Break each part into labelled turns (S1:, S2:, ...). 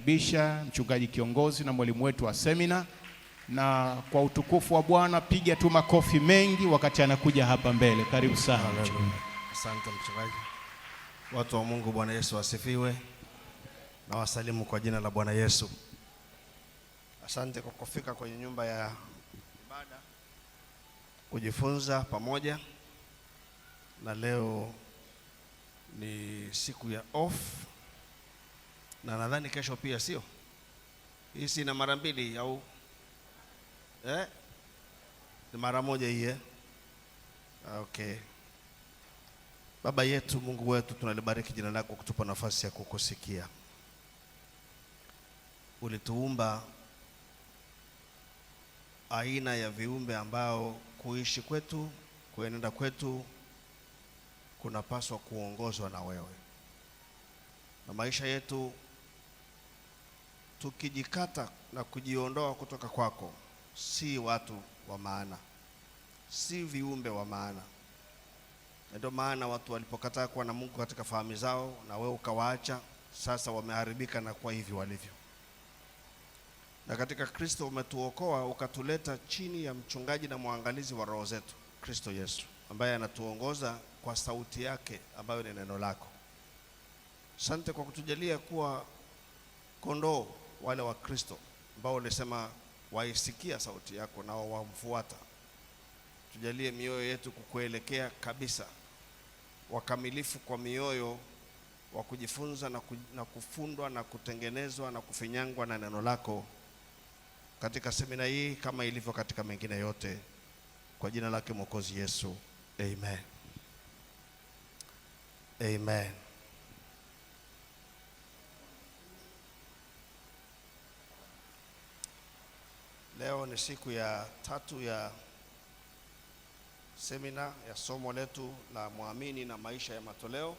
S1: Namkaribisha mchungaji kiongozi na mwalimu wetu wa semina, na kwa utukufu wa Bwana piga tu makofi mengi wakati anakuja hapa mbele. Karibu sana.
S2: Asante mchungaji. Watu wa Mungu, Bwana Yesu asifiwe. Na wasalimu kwa jina la Bwana Yesu. Asante kwa kufika kwenye nyumba ya ibada kujifunza pamoja, na leo ni siku ya off, na nadhani kesho pia, sio? Hii si na mara mbili au eh? Ni mara moja hii eh? Okay. Baba yetu, Mungu wetu, tunalibariki jina lako kutupa nafasi ya kukusikia. Ulituumba aina ya viumbe ambao kuishi kwetu, kuenenda kwetu kunapaswa kuongozwa na wewe, na maisha yetu tukijikata na kujiondoa kutoka kwako, si watu wa maana, si viumbe wa maana. Ndio maana watu walipokataa kuwa na Mungu katika fahamu zao na wewe ukawaacha, sasa wameharibika na kuwa hivi walivyo. Na katika Kristo umetuokoa ukatuleta chini ya mchungaji na mwangalizi wa roho zetu, Kristo Yesu, ambaye anatuongoza kwa sauti yake ambayo ni neno lako. Asante kwa kutujalia kuwa kondoo wale wa Kristo ambao ulisema waisikia sauti yako nao wamfuata. Tujalie mioyo yetu kukuelekea kabisa, wakamilifu kwa mioyo wa kujifunza na kufundwa na kutengenezwa na kufinyangwa na neno lako katika semina hii kama ilivyo katika mengine yote, kwa jina lake Mwokozi Yesu, amen. Amen. Leo ni siku ya tatu ya semina ya somo letu la mwamini na maisha ya matoleo,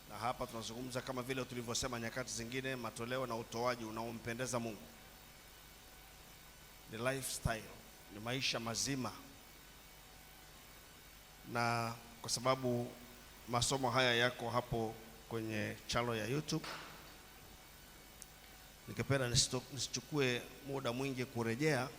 S2: na hapa tunazungumza kama vile tulivyosema nyakati zingine, matoleo na utoaji unaompendeza Mungu ni lifestyle, ni maisha mazima. Na kwa sababu masomo haya yako hapo kwenye channel ya YouTube, ningependa nisichukue muda mwingi kurejea,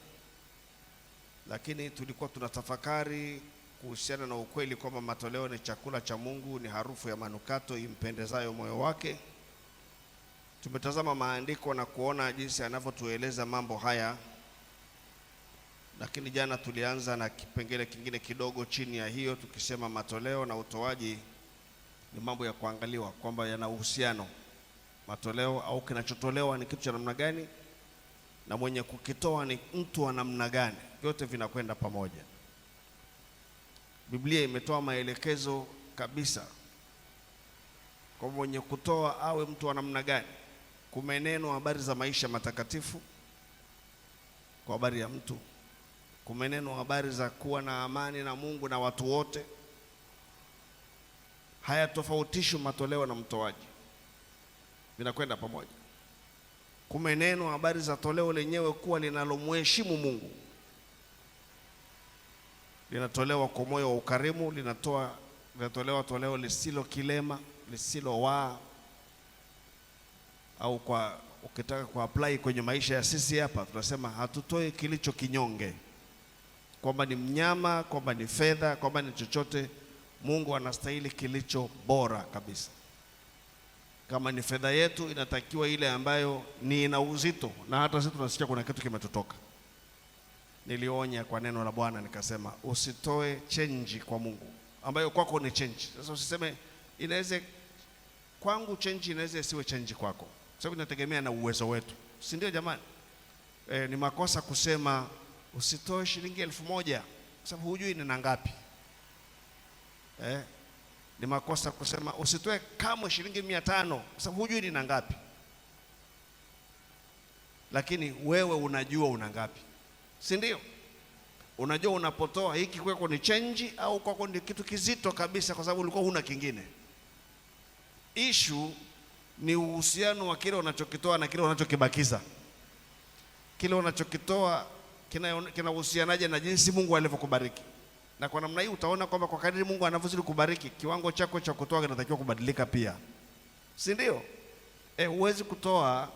S2: lakini tulikuwa tunatafakari kuhusiana na ukweli kwamba matoleo ni chakula cha Mungu, ni harufu ya manukato impendezayo moyo wake. Tumetazama maandiko na kuona jinsi yanavyotueleza mambo haya, lakini jana tulianza na kipengele kingine kidogo chini ya hiyo, tukisema matoleo na utoaji ni mambo ya kuangaliwa kwamba yana uhusiano. Matoleo au kinachotolewa ni kitu cha namna gani, na mwenye kukitoa ni mtu wa namna gani, vyote vinakwenda pamoja. Biblia imetoa maelekezo kabisa kwa mwenye kutoa awe mtu wa namna gani. Kumenenwa habari za maisha matakatifu kwa habari ya mtu, kumenenwa habari za kuwa na amani na Mungu na watu wote. Hayatofautishi matoleo na mtoaji, vinakwenda pamoja. Kumenenwa habari za toleo lenyewe kuwa linalomheshimu Mungu, linatolewa kwa moyo wa ukarimu, linatolewa toleo lisilo kilema, lisilo waa, au kwa ukitaka ku apply kwenye maisha ya sisi hapa tunasema hatutoi kilicho kinyonge, kwamba ni mnyama, kwamba ni fedha, kwamba ni chochote. Mungu anastahili kilicho bora kabisa. Kama ni fedha yetu, inatakiwa ile ambayo ni ina uzito, na hata sisi tunasikia kuna kitu kimetutoka. Nilionya kwa neno la Bwana nikasema, usitoe chenji kwa Mungu ambayo kwako ni chenji. Sasa usiseme inaweza kwangu chenji, inaweza isiwe chenji kwako, sababu inategemea na uwezo wetu, si ndio jamani? Ni makosa kusema usitoe shilingi 1000 kwa sababu hujui nina ngapi. Ni makosa kusema usitoe kamwe shilingi 500 kwa sababu hujui nina ngapi, lakini wewe unajua una ngapi, si ndio? Unajua unapotoa hiki kwako ni chenji au kwako ni kitu kizito kabisa, kwa sababu ulikuwa huna kingine. Issue ni uhusiano wa kile unachokitoa na kile unachokibakiza. Kile unachokitoa kinahusianaje na jinsi Mungu alivyokubariki. Na kwa namna hii utaona kwamba kwa kadiri Mungu anavyozidi kubariki, kiwango chako cha kutoa kinatakiwa kubadilika pia, si ndio? Huwezi kutoa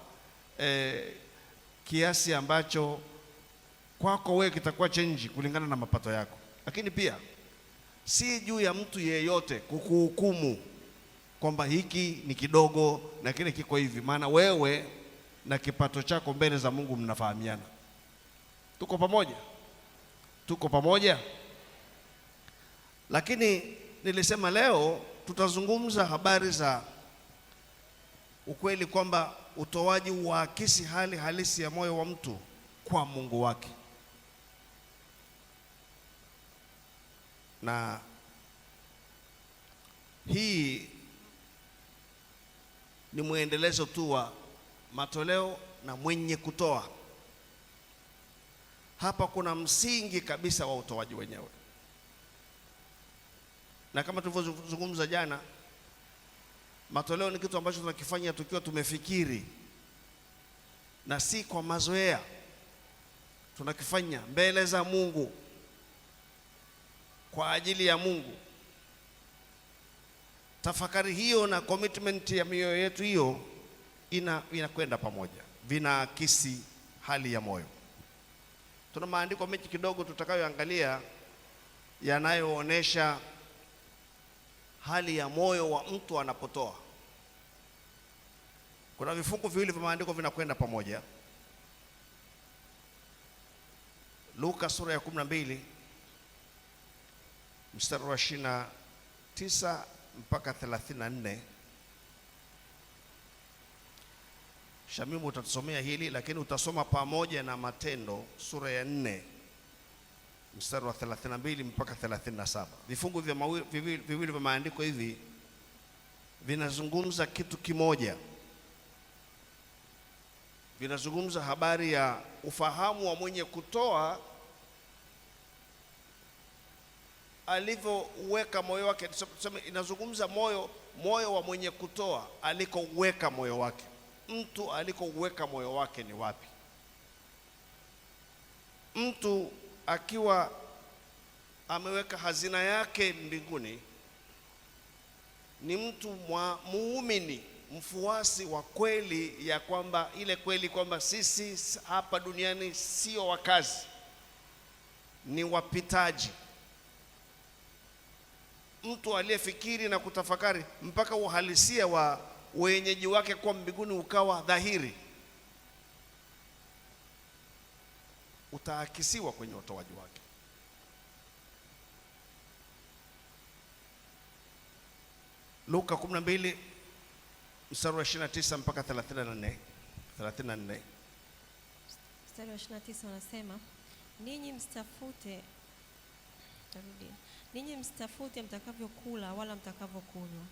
S2: kiasi ambacho kwako wewe kitakuwa change kulingana na mapato yako. Lakini pia si juu ya mtu yeyote kukuhukumu kwamba hiki ni kidogo na kile kiko hivi, maana wewe na kipato chako mbele za Mungu mnafahamiana. Tuko pamoja? Tuko pamoja? Lakini nilisema leo tutazungumza habari za ukweli kwamba utoaji huakisi hali halisi ya moyo wa mtu kwa Mungu wake. Na hii ni mwendelezo tu wa matoleo na mwenye kutoa. Hapa kuna msingi kabisa wa utoaji wenyewe. Na kama tulivyozungumza jana, matoleo ni kitu ambacho tunakifanya tukiwa tumefikiri na si kwa mazoea. Tunakifanya mbele za Mungu kwa ajili ya Mungu. Tafakari hiyo na commitment ya mioyo yetu hiyo inakwenda pamoja, vinaakisi hali ya moyo. Tuna maandiko mengi kidogo tutakayoangalia yanayoonesha hali ya moyo wa mtu anapotoa. Kuna vifungu viwili vya maandiko vinakwenda pamoja. Luka sura ya 12 mstari wa 29 mpaka 34. Shamimu utatusomea hili, lakini utasoma pamoja na Matendo sura ya 4 mstari wa 32 mpaka 37. Vifungu vya viwili vya maandiko hivi vinazungumza kitu kimoja. Vinazungumza habari ya ufahamu wa mwenye kutoa alivyoweka moyo wake. Tuseme inazungumza moyo wa mwenye kutoa alikouweka moyo wake. Mtu alikouweka moyo wake ni wapi? Mtu akiwa ameweka hazina yake mbinguni ni mtu muumini, mfuasi wa kweli ya kwamba ile kweli kwamba sisi hapa duniani sio wakazi, ni wapitaji. Mtu aliyefikiri na kutafakari mpaka uhalisia wa wenyeji wake kuwa mbinguni ukawa dhahiri, utaakisiwa kwenye utoaji wake. Luka 12 mstari wa 29 mpaka 34. 34.
S3: Mstari wa 29 unasema, ninyi msitafute, tarudia. Ninyi msitafute mtakavyokula wala mtakavyokunywa,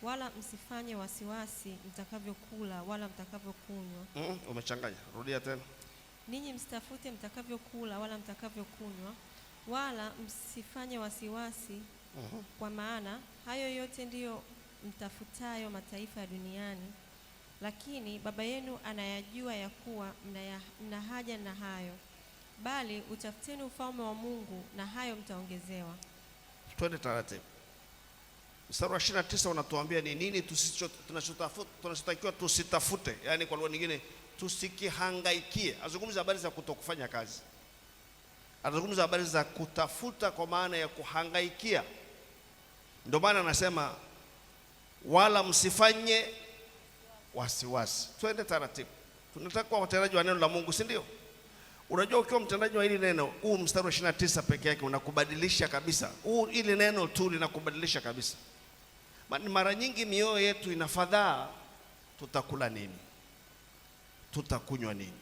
S3: wala msifanye wasiwasi mtakavyokula wala mtakavyokunywa.
S2: Umechanganya. Rudia tena.
S3: Ninyi msitafute mtakavyokula wala mtakavyokunywa, wala msifanye wasiwasi, kwa maana hayo yote ndiyo mtafutayo mataifa ya duniani, lakini Baba yenu anayajua ya kuwa mna haja na hayo. Bali utafuteni ufalme wa Mungu na hayo mtaongezewa.
S2: Twende taratibu. Mstari wa 29 unatuambia ni nini tunachotakiwa tusitafute, yani kwa lugha nyingine tusikihangaikie. Azungumza habari za kutokufanya kazi, anazungumza habari za kutafuta kwa maana ya kuhangaikia. Ndio maana anasema wala msifanye wasiwasi. Twende taratibu. Tunataka kuwa watendaji wa neno la Mungu, si ndio? Unajua, ukiwa mtendaji wa hili neno, huu mstari wa 29 peke yake unakubadilisha kabisa. Huu hili neno tu linakubadilisha kabisa. Mara nyingi mioyo yetu inafadhaa, tutakula nini? Tutakunywa nini?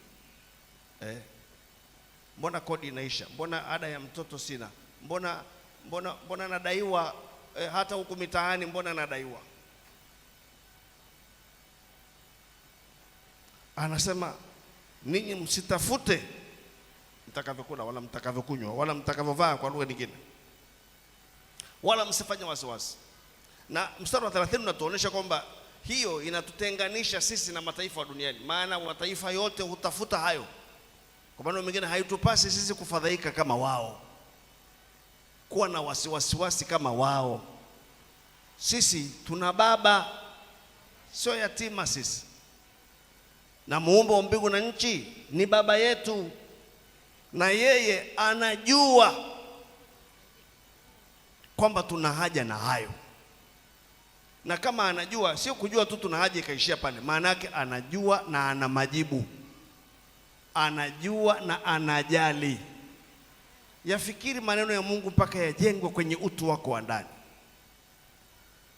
S2: Mbona kodi inaisha? Mbona ada ya mtoto sina? Mbona nadaiwa hata huku mitaani, mbona nadaiwa? Anasema ninyi msitafute mtakavyokula wala mtakavyokunywa wala mtakavyovaa, kwa lugha nyingine, wala msifanye wasiwasi. Na mstari wa 30 unatuonyesha kwamba hiyo inatutenganisha sisi na mataifa duniani, maana mataifa yote hutafuta hayo. Kwa maana mengine haitupasi sisi kufadhaika kama wao, kuwa na wasiwasi kama wao. Sisi tuna baba, sio yatima sisi. Na muumba wa mbingu na nchi ni baba yetu, na yeye anajua kwamba tuna haja na hayo. Na kama anajua, sio kujua tu tuna haja ikaishia pale, maana yake anajua na ana majibu, anajua na anajali. Yafikiri maneno ya Mungu mpaka yajengwe kwenye utu wako wa ndani.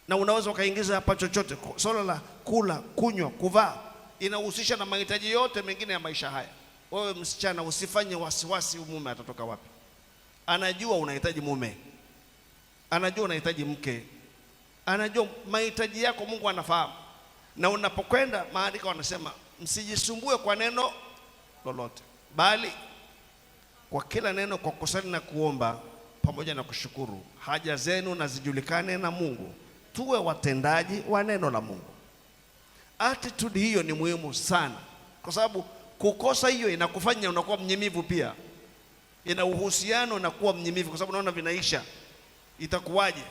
S2: Na unaweza ukaingiza hapa chochote. Swala la kula, kunywa, kuvaa inahusisha na mahitaji yote mengine ya maisha haya. Wewe msichana, usifanye wasiwasi mume atatoka wapi. Anajua unahitaji mume, anajua unahitaji mke, anajua mahitaji yako. Mungu anafahamu. Na unapokwenda, maandiko wanasema msijisumbue kwa neno lolote, bali kwa kila neno kwa kusali na kuomba pamoja na kushukuru, haja zenu na zijulikane na Mungu. Tuwe watendaji wa neno la Mungu. Attitude hiyo ni muhimu sana, kwa sababu kukosa hiyo inakufanya unakuwa mnyimivu pia. Ina uhusiano na kuwa mnyimivu, kwa sababu unaona vinaisha, itakuwaje?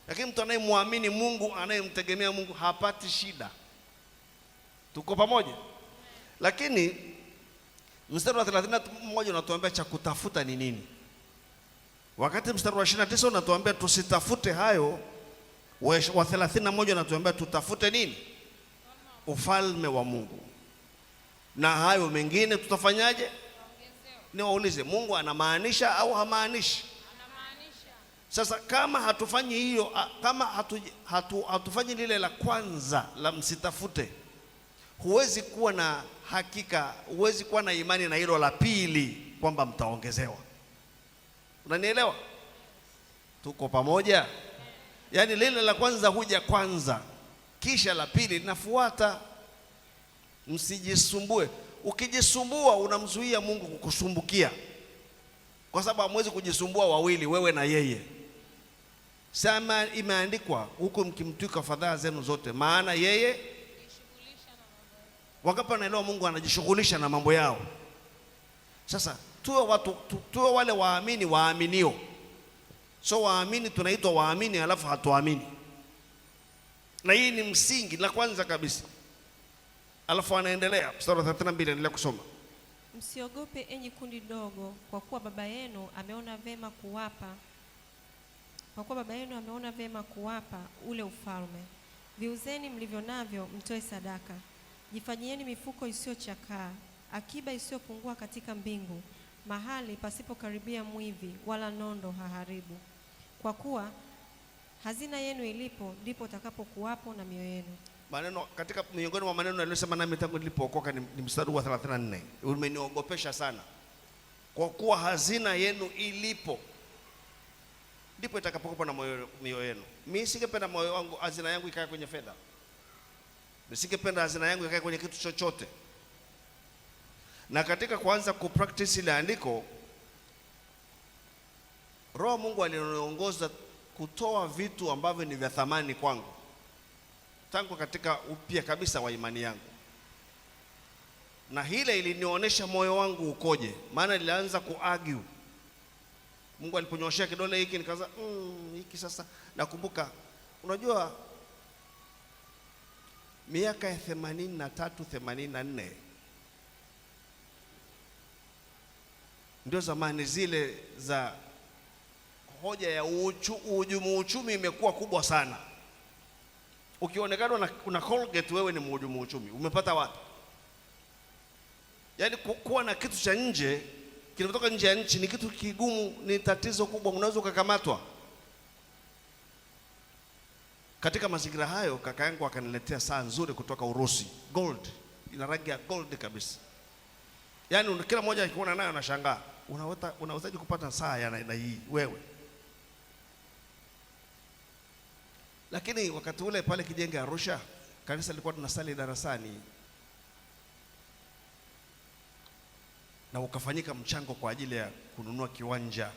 S2: Lakini mtu anayemwamini Mungu, anayemtegemea Mungu hapati shida. Tuko pamoja? Lakini mstari wa 31 unatuambia cha kutafuta ni nini? Wakati mstari wa 29 unatuambia tusitafute hayo, wa 31 unatuambia tutafute nini? Ufalme wa Mungu. Na hayo mengine tutafanyaje? Niwaulize, Mungu anamaanisha au hamaanishi?
S4: Anamaanisha.
S2: Sasa kama hatufanyi hiyo, kama hatufanyi lile la kwanza la msitafute, huwezi kuwa na hakika, huwezi kuwa na imani na hilo la pili kwamba mtaongezewa. Unanielewa? Tuko pamoja? Yaani lile la kwanza huja kwanza, kisha la pili linafuata. Msijisumbue. Ukijisumbua unamzuia Mungu kukusumbukia, kwa sababu hamwezi kujisumbua wawili, wewe na yeye. Sema imeandikwa huku mkimtwika fadhaa zenu zote, maana yeye. Wangapi wanaelewa Mungu anajishughulisha na mambo yao? Sasa tuwe watu, tuwe wale waamini waaminio. So waamini tunaitwa waamini alafu hatuamini. Na hii ni msingi la kwanza kabisa. Alafu anaendelea mstari wa 32, endelea kusoma.
S3: Msiogope enyi kundi dogo, kwa kuwa baba yenu ameona vema kuwapa, kwa kuwa baba yenu ameona vema kuwapa ule ufalme. Viuzeni mlivyo navyo, mtoe sadaka. Jifanyieni mifuko isiyochakaa, akiba isiyopungua katika mbingu, mahali pasipokaribia mwivi wala nondo haharibu. Kwa kuwa hazina yenu ilipo, ndipo utakapokuwapo na mioyo yenu.
S2: Maneno katika miongoni mwa maneno aliyosema nami tangu nilipookoka ni mstari wa 34. Umeniogopesha sana. Kwa kuwa hazina yenu ilipo, ndipo itakapokuwa na mioyo yenu. Mimi singependa moyo wangu, hazina yangu ikae kwenye fedha. Nisingependa hazina yangu ikae kwenye kitu chochote. Na katika kuanza kupractice ile andiko, Roho Mungu aliniongoza kutoa vitu ambavyo ni vya thamani kwangu tangu katika upya kabisa wa imani yangu. Na ile ilinionyesha moyo wangu ukoje, maana nilianza kuargue. Mungu aliponyoshea kidole hiki nikaanza, hiki sasa. Nakumbuka, unajua miaka ya 83, 84 ndio zamani zile za hoja ya uhujumu uchumi imekuwa kubwa sana. Ukionekana una Colgate wewe ni mhujumu uchumi, umepata wapi? Yaani kuwa na kitu cha nje kinatoka nje ya nchi ni kitu kigumu, ni tatizo kubwa, unaweza ukakamatwa. Katika mazingira hayo, kaka yangu akaniletea saa nzuri kutoka Urusi, gold, ina rangi ya gold kabisa. Yaani kila mmoja akikuona nayo anashangaa, unawezaje kupata saa ya aina hii wewe? Lakini wakati ule pale Kijenge Arusha, kanisa lilikuwa tunasali darasani, na ukafanyika mchango kwa ajili ya kununua kiwanja.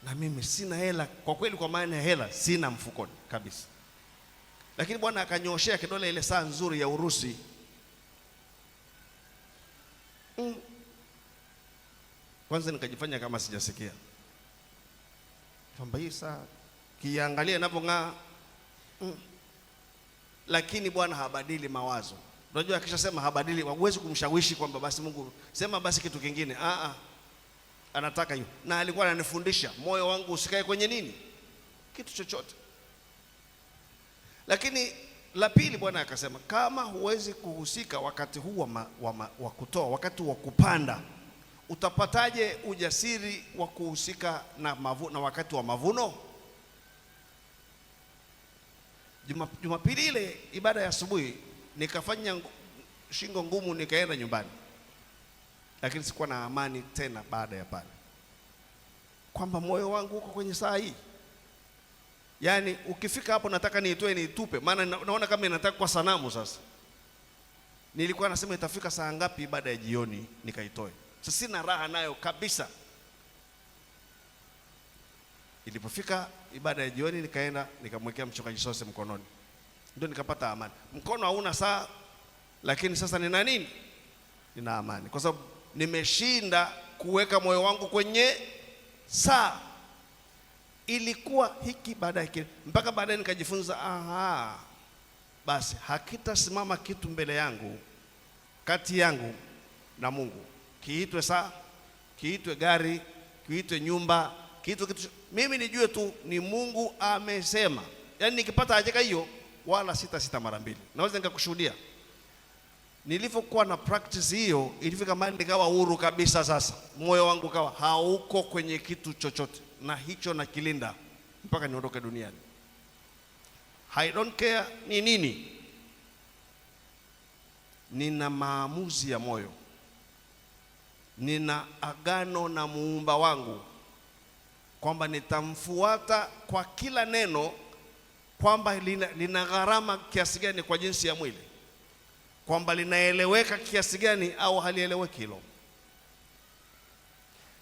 S2: Na mimi sina hela kwa kweli, kwa maana ya hela sina mfukoni kabisa. Lakini Bwana akanyoshea kidole ile saa nzuri ya Urusi. Kwanza nikajifanya kama sijasikia kwamba hii saa kiangalia inavyong'aa. Lakini Bwana habadili mawazo. Unajua akishasema habadili, huwezi kumshawishi kwamba basi Mungu sema basi kitu kingine. Anataka hiyo. Na alikuwa ananifundisha moyo wangu usikae kwenye nini? Kitu chochote. Lakini la pili, Bwana akasema kama huwezi kuhusika wakati huu wa kutoa, wakati wa kupanda, utapataje ujasiri wa kuhusika na wakati wa mavuno? Jumapili ile ibada ya asubuhi nikafanya shingo ngumu, nikaenda nyumbani. Lakini sikuwa na amani tena baada ya pale, kwamba moyo wangu uko kwenye saa hii. Yaani ukifika hapo nataka niitoe niitupe, maana naona kama inataka kwa sanamu sasa. Nilikuwa nasema itafika saa ngapi baada ya jioni nikaitoe. Sasa sina raha nayo kabisa. Ilipofika ibada ya jioni nikaenda nikamwekea mchungaji Sose mkononi. Ndio nikapata amani. Mkono hauna saa, lakini sasa nina nini? Nina amani. Kwa sababu nimeshinda kuweka moyo wangu kwenye saa. Ilikuwa hiki baada ya kile, mpaka baadaye nikajifunza, aha, basi hakitasimama kitu mbele yangu, kati yangu na Mungu. Kiitwe saa, kiitwe gari, kiitwe nyumba, kiitwe kitu, mimi nijue tu ni Mungu amesema. Yaani nikipata hakika hiyo wala sita mara mbili. Naweza nikakushuhudia. Nilivyokuwa na practice hiyo, ilifika mahali nikawa huru kabisa sasa. Moyo wangu kawa hauko kwenye kitu chochote, na hicho nakilinda mpaka niondoke duniani. I don't care ni nini. Nina maamuzi ya moyo. Nina agano na muumba wangu kwamba nitamfuata kwa kila neno, kwamba lina gharama kiasi gani kwa jinsi ya mwili, kwamba linaeleweka kiasi gani au halieleweki hilo.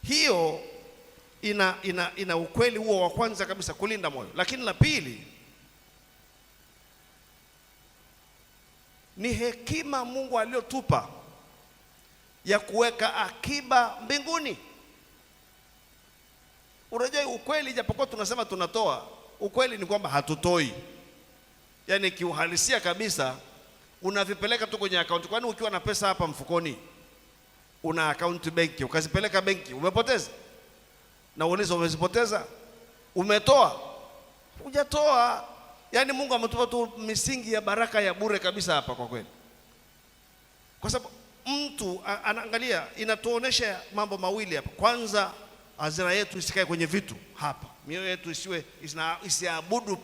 S2: Hiyo ina ukweli huo wa kwanza kabisa, kulinda moyo. Lakini la pili ni hekima Mungu aliyotupa ya kuweka akiba mbinguni. Unajua ukweli, japokuwa tunasema tunatoa, ukweli ni kwamba hatutoi. Yaani kiuhalisia kabisa unavipeleka tu kwenye account. Kwani ukiwa na pesa hapa mfukoni, una account benki, ukazipeleka benki, umepoteza? Na uulize umezipoteza? Umetoa? Hujatoa. Yaani Mungu ametupa tu misingi ya baraka ya bure kabisa hapa kwa kweli. Kwa sababu mtu anaangalia, inatuonesha mambo mawili hapa. Kwanza, hazina yetu isikae kwenye vitu hapa. Mioyo yetu isiabudu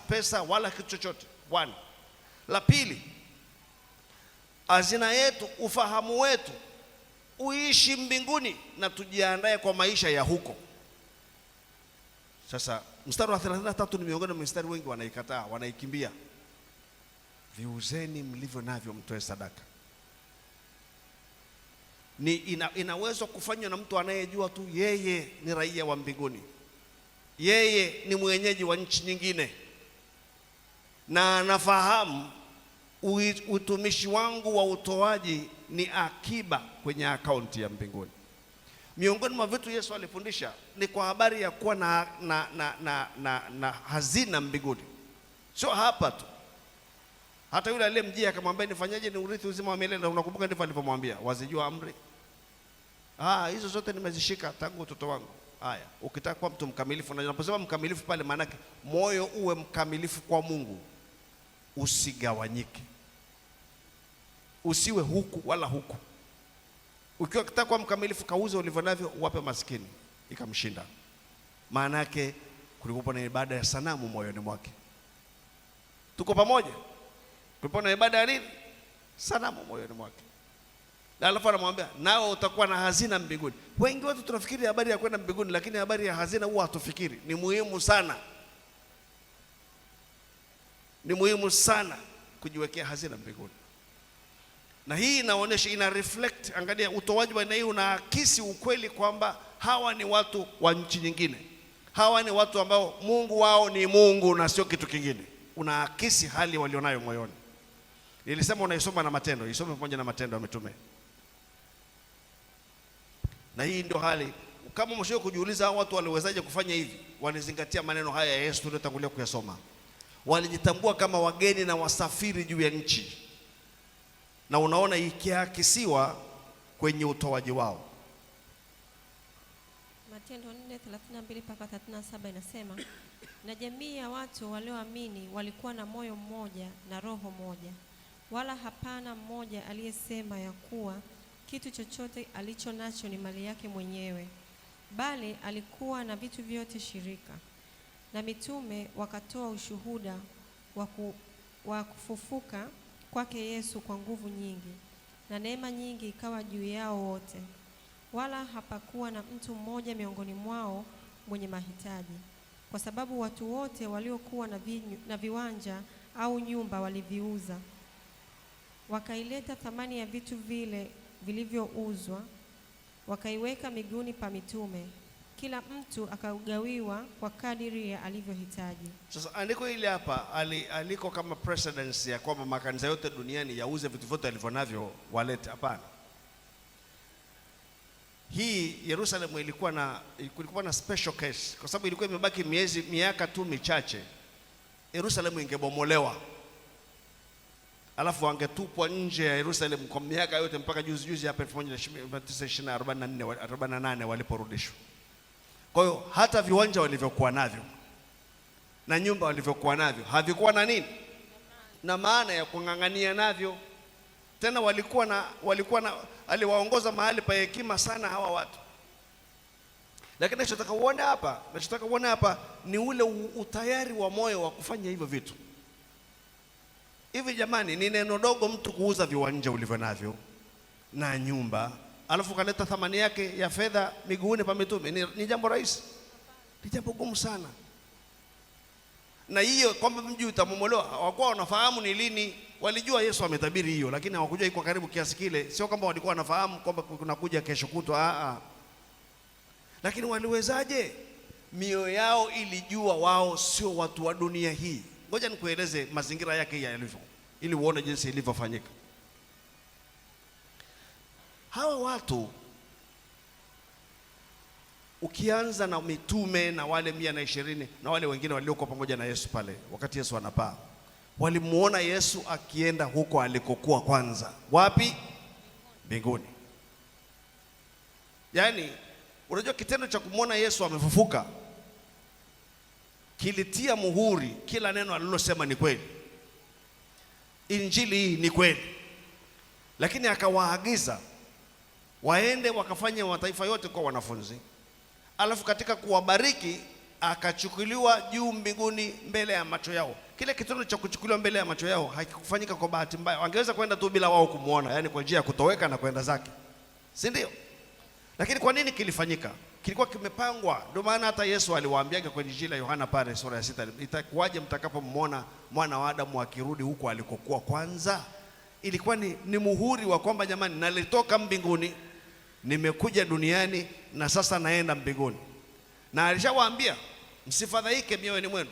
S2: pesa wala kitu chochote. Bwana. La pili, hazina yetu, ufahamu wetu uishi mbinguni na tujiandae kwa maisha ya huko. Sasa mstari wa 33 ni miongoni mwa mistari wengi wanaikataa, wanaikimbia. Viuzeni mlivyo navyo mtoe sadaka. Ni inaweza kufanywa na mtu anayejua tu yeye ni raia wa mbinguni, yeye ni mwenyeji wa nchi nyingine, na anafahamu utumishi wangu wa utoaji ni akiba kwenye akaunti ya mbinguni. Miongoni mwa vitu Yesu alifundisha ni kwa habari ya kuwa na hazina mbinguni. Sio hapa tu. Hata yule aliyemjia akamwambia nifanyaje ni urithi uzima wa milele, unakumbuka ndivyo alivyomwambia, wazijua amri? Hizo zote nimezishika tangu utoto wangu. Haya, ukitaka kuwa mtu mkamilifu, na unaposema mkamilifu pale maana yake moyo uwe mkamilifu kwa Mungu, usigawanyike. Usiwe huku wala huku. Ukiwa ukitaka kuwa mkamilifu, kauze ulivyo navyo uwape maskini. Ikamshinda. Maana yake kulikuwa na ibada ya sanamu moyoni mwake. Tuko pamoja? Kulikuwa na ibada ya nini? Sanamu moyoni mwake. Na alafu anamwambia nao utakuwa na hazina mbinguni. Wengi wetu tunafikiri habari ya kwenda mbinguni, lakini habari ya hazina huwa hatufikiri. Ni muhimu sana. Ni muhimu sana kujiwekea hazina mbinguni. Na hii inaonyesha, ina reflect, angalia utoaji wa aina hii unaakisi ukweli kwamba hawa ni watu wa nchi nyingine. Hawa ni watu ambao Mungu wao ni Mungu na sio kitu kingine. Unaakisi hali walionayo moyoni. Nilisema unaisoma na matendo, isome pamoja na matendo ya mitume. Na hii ndio hali. Kama mshawahi kujiuliza hao watu waliwezaje kufanya hivi, walizingatia maneno haya ya Yesu tuliyotangulia kuyasoma. Walijitambua kama wageni na wasafiri juu ya nchi. Na unaona ikiakisiwa kwenye utoaji wao.
S3: Matendo 4:32 mpaka 37 inasema, na jamii ya watu walioamini walikuwa na moyo mmoja na roho moja, wala hapana mmoja aliyesema ya kuwa kitu chochote alicho nacho ni mali yake mwenyewe, bali alikuwa na vitu vyote shirika. Na mitume wakatoa ushuhuda wa kufufuka kwake Yesu kwa nguvu nyingi, na neema nyingi ikawa juu yao wote. Wala hapakuwa na mtu mmoja miongoni mwao mwenye mahitaji, kwa sababu watu wote waliokuwa na viwanja au nyumba waliviuza, wakaileta thamani ya vitu vile vilivyouzwa, wakaiweka miguuni pa mitume, kila mtu akagawiwa kwa kadiri ya alivyohitaji.
S2: Sasa andiko hili hapa aliko kama precedence ya kwamba makanisa yote duniani yauze vitu vyote alivyonavyo walete. Hapana. Hii Yerusalemu kulikuwa na special case kwa sababu ilikuwa imebaki miaka tu michache Yerusalemu ingebomolewa. Alafu wangetupwa nje ya Yerusalemu kwa miaka yote mpaka juzi juzi hapa 1944 waliporudishwa. Kwa hiyo hata viwanja walivyokuwa navyo na nyumba walivyokuwa navyo havikuwa na nini? Na maana ya kung'ang'ania navyo. Tena walikuwa na aliwaongoza mahali pa hekima sana hawa watu. Lakini nachotaka uone hapa ni ule utayari wa moyo wa kufanya hivyo vitu. Hivi jamani, ni neno dogo mtu kuuza viwanja ulivyo navyo na nyumba, alafu kaleta thamani yake ya fedha miguuni pa mitume. Ni jambo rahisi? Ni jambo gumu sana. Na hiyo kwamba mji utabomolewa, hawakuwa wanafahamu ni lini. Walijua Yesu ametabiri hiyo, lakini hawakujua iko karibu kiasi kile. Sio kwamba walikuwa wanafahamu kwamba kunakuja kesho kutwa. Lakini waliwezaje? Mioyo yao ilijua wao sio watu wa dunia hii. Ngoja nikueleze mazingira yake yalivyo ili uone jinsi ilivyofanyika. Hawa watu ukianza na mitume na wale 120 na wale wengine waliokuwa pamoja na Yesu pale wakati Yesu anapaa, walimuona Yesu akienda huko alikokuwa kwanza. Wapi? Mbinguni. Yaani unajua kitendo cha kumuona Yesu amefufuka kilitia muhuri kila neno alilosema ni kweli. Injili hii ni kweli. Lakini akawaagiza waende wakafanye mataifa yote kwa wanafunzi. Alafu katika kuwabariki akachukuliwa juu mbinguni mbele ya macho yao. Kile kitendo cha kuchukuliwa mbele ya macho yao hakikufanyika kwa bahati mbaya. Wangeweza kwenda tu bila wao kumuona, yani kwa njia ya kutoweka na kwenda zake, si ndio? Lakini kwa nini kilifanyika? Kilikuwa kimepangwa. Ndio maana hata Yesu aliwaambiaga kwenye Injili ya Yohana pale sura ya 6, itakuwaje mtakapomwona mwana wa Adamu akirudi huko alikokuwa kwanza? Ilikuwa ni muhuri wa kwamba jamani, nalitoka mbinguni, nimekuja duniani na sasa naenda mbinguni. Na alishawaambia msifadhaike mioyoni mwenu,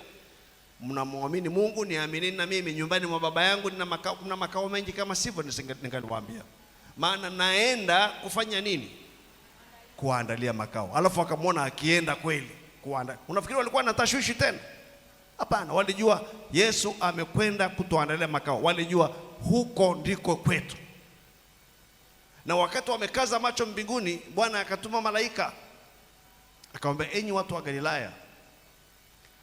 S2: mnamwamini Mungu, niaminini na mimi. Nyumbani mwa Baba yangu nina makao, kuna makao mengi, kama sivyo ningaliwaambia. Maana naenda kufanya nini? Kuandalia makao. Alafu akamwona akienda kweli kuandaa. Unafikiri walikuwa na tashwishi tena? Hapana, walijua Yesu amekwenda kutuandalia makao. Walijua huko ndiko kwetu. Na wakati wamekaza macho mbinguni, Bwana akatuma malaika akamwambia, enyi watu wa Galilaya,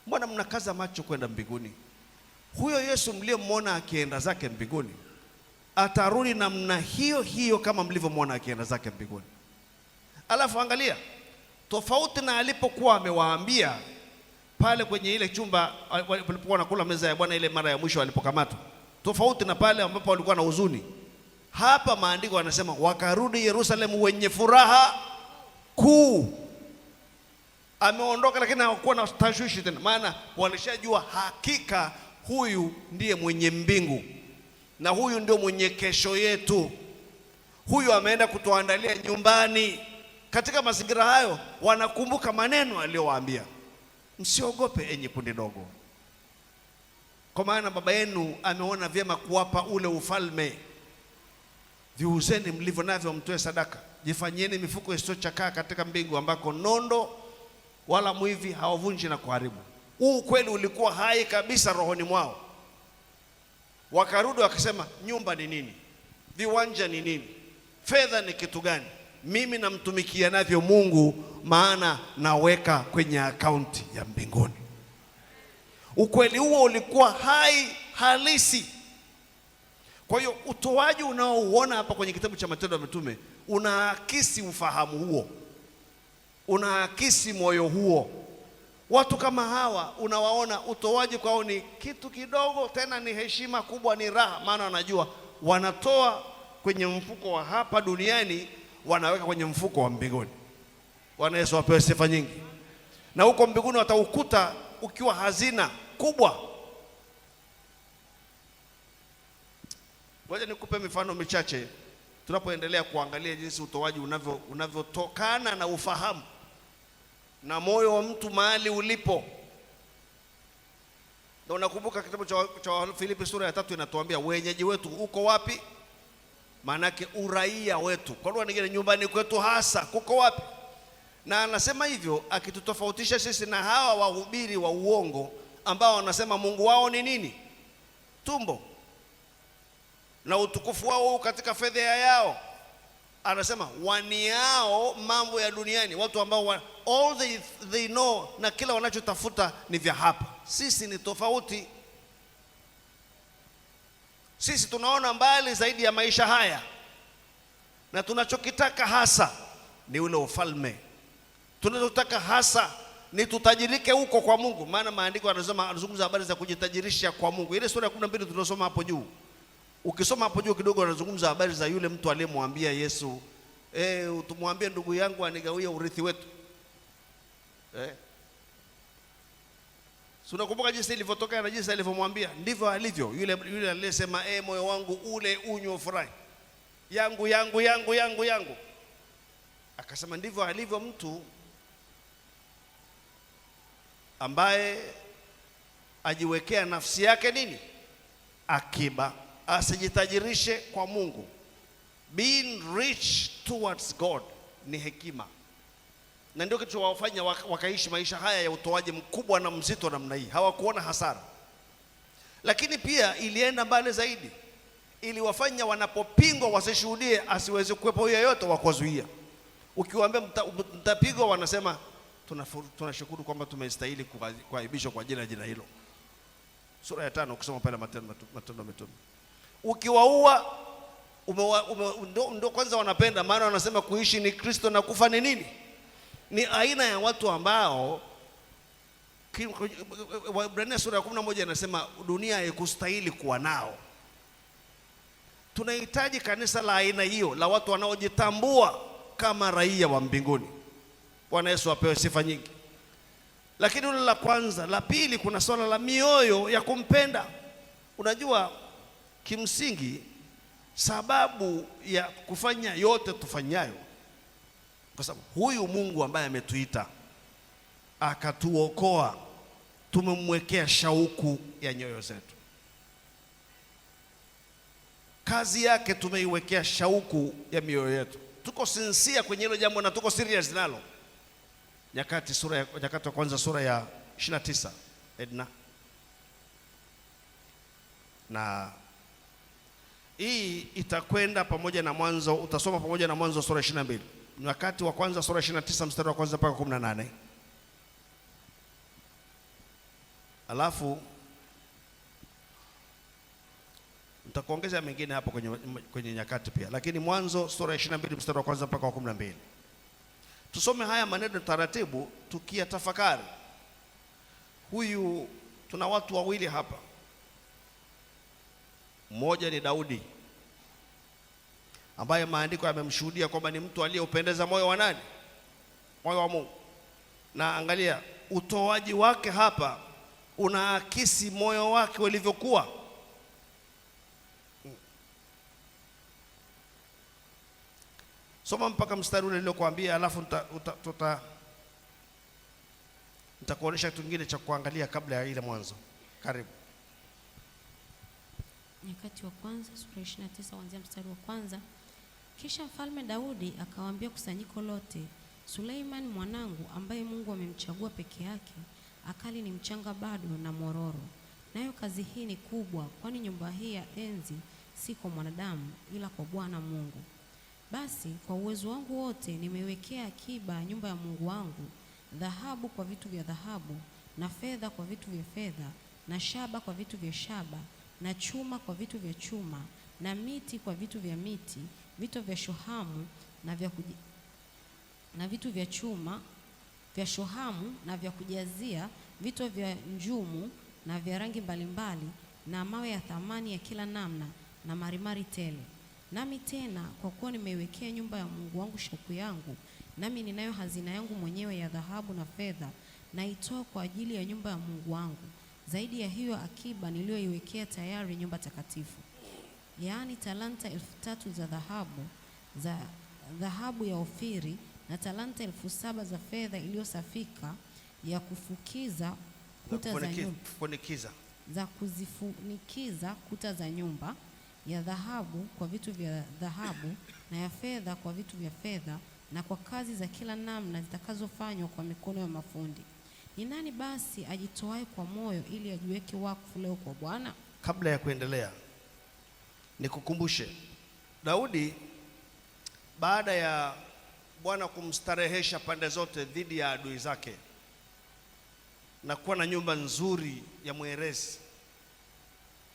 S2: mbona mnakaza macho kwenda mbinguni? Huyo Yesu mliyemwona akienda zake mbinguni atarudi namna hiyo hiyo kama mlivyomwona akienda zake mbinguni. Alafu angalia, tofauti na alipokuwa amewaambia pale kwenye ile chumba walipokuwa wanakula meza ya Bwana ile mara ya mwisho alipokamatwa, tofauti na pale ambapo walikuwa na huzuni, hapa maandiko yanasema wakarudi Yerusalemu wenye furaha kuu. Ameondoka lakini hawakuwa na tashwishi tena, maana walishajua hakika huyu ndiye mwenye mbingu na huyu ndio mwenye kesho yetu, huyu ameenda kutuandalia nyumbani. Katika mazingira hayo wanakumbuka maneno aliyowaambia, msiogope enyi kundi dogo, kwa maana Baba yenu ameona vyema kuwapa ule ufalme. Viuzeni mlivyo navyo mtoe sadaka, jifanyieni mifuko isiyochakaa katika mbingu, ambako nondo wala mwivi hawavunji na kuharibu. Huu ukweli ulikuwa hai kabisa rohoni mwao. Wakarudi wakasema, nyumba ni nini? Viwanja ni nini? Fedha ni kitu gani? Mimi namtumikia navyo Mungu, maana naweka kwenye akaunti ya mbinguni. Ukweli huo ulikuwa hai halisi. Kwa hiyo utoaji unaouona hapa kwenye kitabu cha Matendo ya Mitume unaakisi ufahamu huo, unaakisi moyo huo. Watu kama hawa unawaona utoaji kwao ni kitu kidogo, tena ni heshima kubwa, ni raha, maana wanajua wanatoa kwenye mfuko wa hapa duniani, wanaweka kwenye mfuko wa mbinguni. Bwana Yesu apewe sifa nyingi. Na huko mbinguni wataukuta ukiwa hazina kubwa. Ngoja nikupe mifano michache tunapoendelea kuangalia jinsi utoaji unavyotokana na ufahamu na moyo wa mtu mahali ulipo. Na unakumbuka kitabu cha Filipi sura ya 3 inatuambia wenyeji wetu uko wapi? Maanake uraia wetu, kwa lugha nyingine nyumbani kwetu hasa kuko wapi? Na anasema hivyo akitutofautisha sisi na hawa wahubiri wa uongo ambao wanasema Mungu wao ni nini? Tumbo, na utukufu wao katika fedha yao. Anasema waniao mambo ya duniani, watu ambao all they know na kila wanachotafuta ni vya hapa. Sisi ni tofauti. Sisi tunaona mbali zaidi ya maisha haya, na tunachokitaka hasa ni ule ufalme. Tunachotaka hasa ni tutajirike huko kwa Mungu, maana maandiko anazungumza habari za kujitajirisha kwa Mungu. Ile sura ya 12 tunasoma hapo juu. Ukisoma hapo juu kidogo anazungumza habari za yule mtu aliyemwambia Yesu, tumwambie ndugu yangu anigawie urithi wetu. Si unakumbuka jinsi ilivyotokea na jinsi alivyomwambia? Ndivyo alivyo yule aliyesema, moyo wangu ule unywe ufurahi. Yangu, yangu, yangu, yangu, yangu. Akasema ndivyo alivyo mtu ambaye ajiwekea nafsi yake nini? Akiba, asijitajirishe kwa Mungu. Being rich towards God ni hekima. Na ndio kitu wafanya wakaishi maisha haya ya utoaji mkubwa na mzito namna hii. Hawakuona hasara. Lakini pia ilienda mbali zaidi. Iliwafanya wanapopingwa wasishuhudie, asiweze kuwepo yeyote wa kuwazuia. Ukiwaambia mtapigwa, wanasema tunashukuru kwamba tumestahili kuaibishwa kwa ajili ya jina hilo. Sura ya 5 ukisoma pale Matendo ya Mitume. Ukiwaua ndio kwanza wanapenda, maana wanasema kuishi ni Kristo na kufa ni nini? Ni aina ya watu ambao Waebrania sura ya 11 inasema dunia haikustahili kuwa nao. Tunahitaji kanisa la aina hiyo, la watu wanaojitambua kama raia wa mbinguni. Bwana Yesu apewe sifa nyingi. Lakini hilo la kwanza. La pili, kuna swala la mioyo ya kumpenda. Unajua kimsingi sababu ya kufanya yote tufanyayo, kwa sababu huyu Mungu ambaye ametuita akatuokoa, tumemwekea shauku ya nyoyo zetu. Kazi yake tumeiwekea shauku ya mioyo yetu. Tuko sincere kwenye hilo jambo na tuko serious nalo. Nyakati wa kwanza sura ya 29, Edna. Na hii itakwenda pamoja na Mwanzo, utasoma pamoja na Mwanzo sura 22. Nyakati wa kwanza sura 29 mstari wa kwanza mpaka 18. Alafu nitakuongeza mengine hapo kwenye nyakati pia. Lakini Mwanzo sura 22 mstari wa kwanza mpaka wa 12. Tusome haya maneno taratibu tukiyatafakari. Huyu tuna watu wawili hapa. Mmoja ni Daudi ambaye maandiko yamemshuhudia kwamba ni mtu aliyeupendeza moyo wa nani? Moyo wa Mungu. Na angalia utoaji wake hapa unaakisi moyo wake ulivyokuwa. Soma mpaka mstari ule niliokuambia, alafu nitakuonyesha kitu kingine cha kuangalia kabla ya ile Mwanzo. Karibu.
S4: Nyakati wa kwanza sura 29 kuanzia mstari wa kwanza. Kisha mfalme Daudi akawaambia kusanyiko lote, Suleiman mwanangu ambaye Mungu amemchagua peke yake, akali ni mchanga bado na mororo. Nayo kazi hii ni kubwa, kwani nyumba hii ya enzi si kwa mwanadamu, ila kwa Bwana Mungu. Basi kwa uwezo wangu wote nimeiwekea akiba nyumba ya Mungu wangu, dhahabu kwa vitu vya dhahabu, na fedha kwa vitu vya fedha, na shaba kwa vitu vya shaba, na chuma kwa vitu vya chuma, na miti kwa vitu vya miti, vito vya shohamu na vitu vya chuma vya shohamu na vya kujazia, vito vya njumu na vya rangi mbalimbali, na mawe ya thamani ya kila namna, na marimari tele. Nami tena kwa kuwa nimeiwekea nyumba ya Mungu wangu shauku yangu, nami ninayo hazina yangu mwenyewe ya dhahabu na fedha, naitoa kwa ajili ya nyumba ya Mungu wangu, zaidi ya hiyo akiba niliyoiwekea tayari nyumba takatifu, yaani talanta 3,000 za dhahabu, za dhahabu ya Ofiri, na talanta 7,000 za fedha iliyosafika ya kufukiza kuta za nyumba,
S2: Kufunikiza.
S4: Za kuzifunikiza kuta za nyumba, ya dhahabu kwa vitu vya dhahabu, na ya fedha kwa vitu vya fedha, na kwa kazi za kila namna zitakazofanywa kwa mikono ya mafundi. Ni nani basi ajitoaye kwa moyo ili ajiweke wakfu leo kwa Bwana?
S2: Kabla ya kuendelea, nikukumbushe Daudi baada ya Bwana kumstarehesha pande zote dhidi ya adui zake na kuwa na nyumba nzuri ya mwerezi,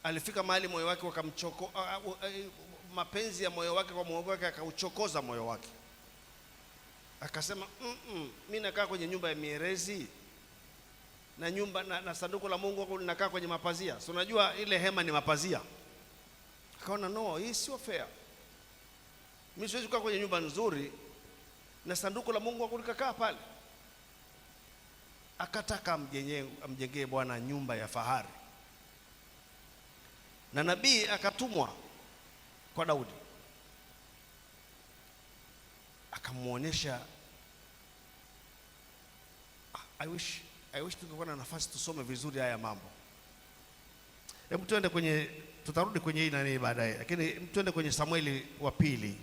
S2: alifika mahali moyo wake wakamchoko, mapenzi ya moyo wake kwa moyo wake akauchokoza moyo wake, akasema mimi nakaa kwenye nyumba ya mierezi na nyumba na sanduku la Mungu huko linakaa kwenye mapazia. So unajua ile hema ni mapazia. Akaona no, hii sio fair. Mimi siwezi kukaa kwenye nyumba nzuri na sanduku la Mungu huko likakaa pale. Akataka amjengee Bwana nyumba ya fahari. Na nabii akatumwa kwa Daudi, akamuonyesha. I wish tungekuwa na nafasi tusome vizuri haya mambo. Hebu tuende kwenye, tutarudi kwenye hii nani baadaye, lakini tuende kwenye Samueli wa pili.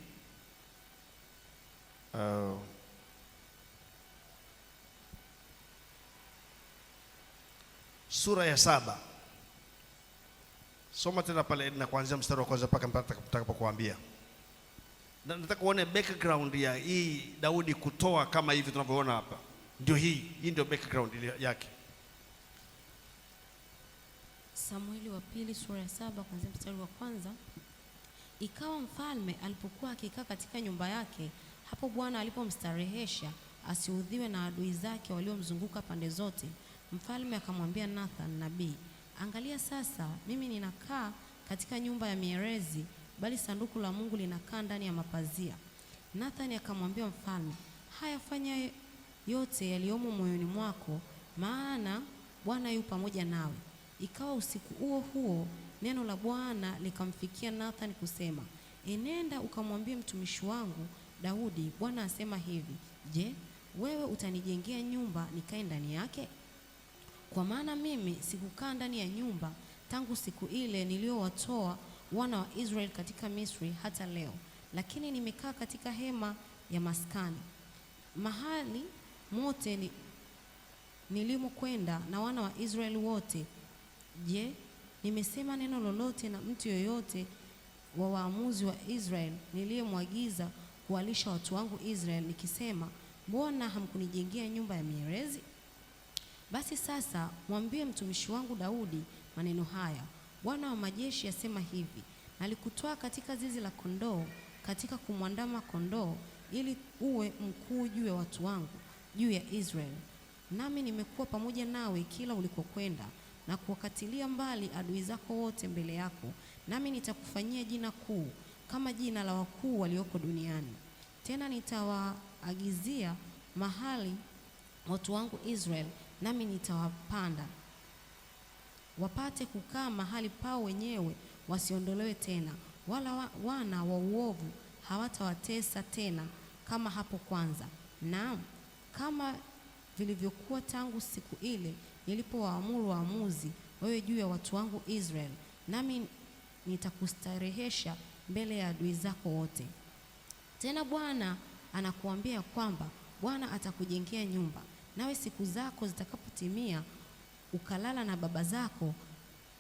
S2: Sura ya 7. Soma tena pale na kuanzia mstari wa kwanza mpaka nitakapokuambia. Na nataka uone background ya hii Daudi kutoa kama hivi tunavyoona hapa. Ndio hii ndio background yake.
S4: Samueli wa pili sura ya 7 kuanzia mstari wa kwanza. Ikawa mfalme alipokuwa akikaa katika nyumba yake, hapo Bwana alipomstarehesha asiudhiwe na adui zake waliomzunguka pande zote, mfalme akamwambia Nathan nabii, angalia sasa mimi ninakaa katika nyumba ya mierezi, bali sanduku la Mungu linakaa ndani ya mapazia. Nathan akamwambia mfalme, haya, fanya yote yaliyomo moyoni mwako, maana Bwana yu pamoja nawe. Ikawa usiku huo huo neno la Bwana likamfikia Nathan kusema, enenda ukamwambie mtumishi wangu Daudi, Bwana asema hivi, je, wewe utanijengea nyumba nikae ndani yake? Kwa maana mimi sikukaa ndani ya nyumba tangu siku ile niliyowatoa wana wa Israeli katika Misri hata leo, lakini nimekaa katika hema ya maskani. Mahali mote nilimokwenda na wana wa Israeli wote, je, nimesema neno lolote na mtu yoyote wa waamuzi wa Israeli niliyemwagiza kuwalisha watu wangu Israeli, nikisema, mbona hamkunijengea nyumba ya mierezi? Basi sasa mwambie mtumishi wangu Daudi maneno haya, Bwana wa majeshi asema hivi, nalikutoa katika zizi la kondoo, katika kumwandama kondoo, ili uwe mkuu juu ya watu wangu, juu ya Israeli. Nami nimekuwa pamoja nawe kila ulikokwenda, na kuwakatilia mbali adui zako wote mbele yako, nami nitakufanyia jina kuu kama jina la wakuu walioko duniani. Tena nitawaagizia mahali watu wangu Israel, nami nitawapanda wapate kukaa mahali pao wenyewe, wasiondolewe tena, wala wana wa uovu hawatawatesa tena kama hapo kwanza, naam, kama vilivyokuwa tangu siku ile nilipowaamuru waamuzi wewe juu ya watu wangu Israel, nami nitakustarehesha mbele ya adui zako wote. Tena Bwana anakuambia kwamba Bwana atakujengea nyumba, nawe siku zako zitakapotimia ukalala na baba zako,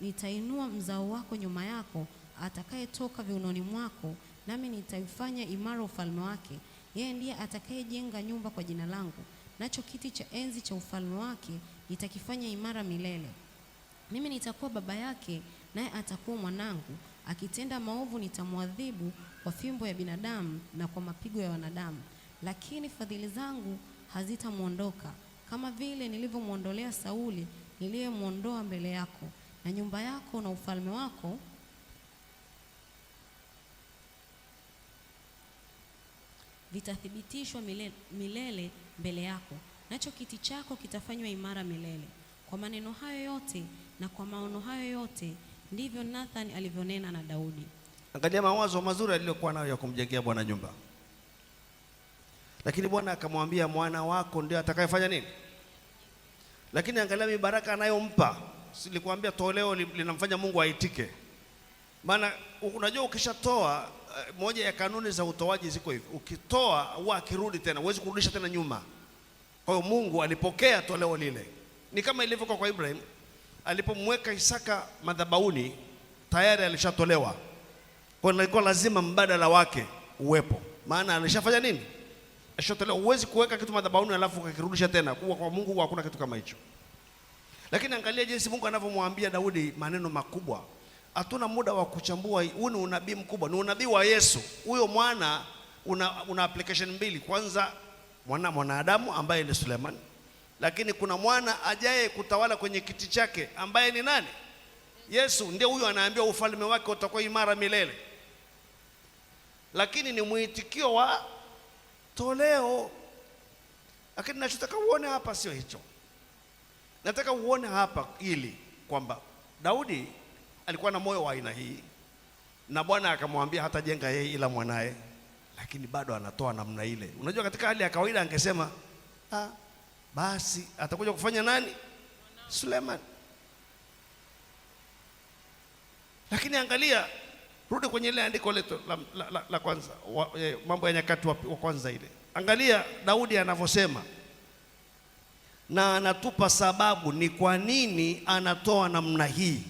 S4: nitainua mzao wako nyuma yako atakayetoka viunoni mwako, nami nitaifanya imara ufalme wake. Yeye ndiye atakayejenga nyumba kwa jina langu, nacho kiti cha enzi cha ufalme wake nitakifanya imara milele. Mimi nitakuwa baba yake, naye atakuwa mwanangu. Akitenda maovu nitamwadhibu kwa fimbo ya binadamu na kwa mapigo ya wanadamu, lakini fadhili zangu hazitamwondoka, kama vile nilivyomwondolea Sauli niliyemwondoa mbele yako, na nyumba yako na ufalme wako vitathibitishwa milele, milele mbele yako, nacho kiti chako kitafanywa imara milele. Kwa maneno hayo yote na kwa maono hayo yote ndivyo Nathan alivyonena na Daudi.
S2: Angalia mawazo mazuri aliyokuwa nayo ya kumjengea Bwana nyumba, lakini Bwana akamwambia mwana wako ndio atakayefanya nini? Lakini angalia mibaraka anayompa. Silikwambia toleo linamfanya Mungu aitike? Maana unajua ukishatoa, moja ya kanuni za utoaji ziko hivi, ukitoa huwa akirudi tena, huwezi kurudisha tena nyuma. Kwa hiyo Mungu alipokea toleo lile, ni kama ilivyokuwa kwa Ibrahim alipomweka Isaka madhabahuni, tayari alishatolewa. Kwa hiyo ilikuwa lazima mbadala wake uwepo, maana alishafanya nini? Alishatolewa. Huwezi kuweka kitu madhabahuni alafu ukakirudisha tena. Kuwa kwa Mungu hakuna kitu kama hicho. Lakini angalia jinsi Mungu anavyomwambia Daudi maneno makubwa. Hatuna muda wa kuchambua. Huu ni unabii mkubwa, ni unabii wa Yesu. Huyo mwana una application mbili. Kwanza mwanadamu ambaye ni Suleiman, lakini kuna mwana ajaye kutawala kwenye kiti chake ambaye ni nani? Yesu. Ndio huyo anaambiwa ufalme wake utakuwa imara milele, lakini ni mwitikio wa toleo. Lakini nachotaka uone hapa sio hicho. Nataka uone hapa ili kwamba Daudi alikuwa na moyo wa aina hii, na Bwana akamwambia hatajenga yeye ila mwanaye, lakini bado anatoa namna ile. Unajua, katika hali ya kawaida angesema basi atakuja kufanya nani? Suleiman. Lakini angalia, rudi kwenye ile andiko letu la kwanza, Mambo ya Nyakati wa kwanza ile. Angalia Daudi anavyosema, na anatupa sababu ni kwa nini anatoa namna hii.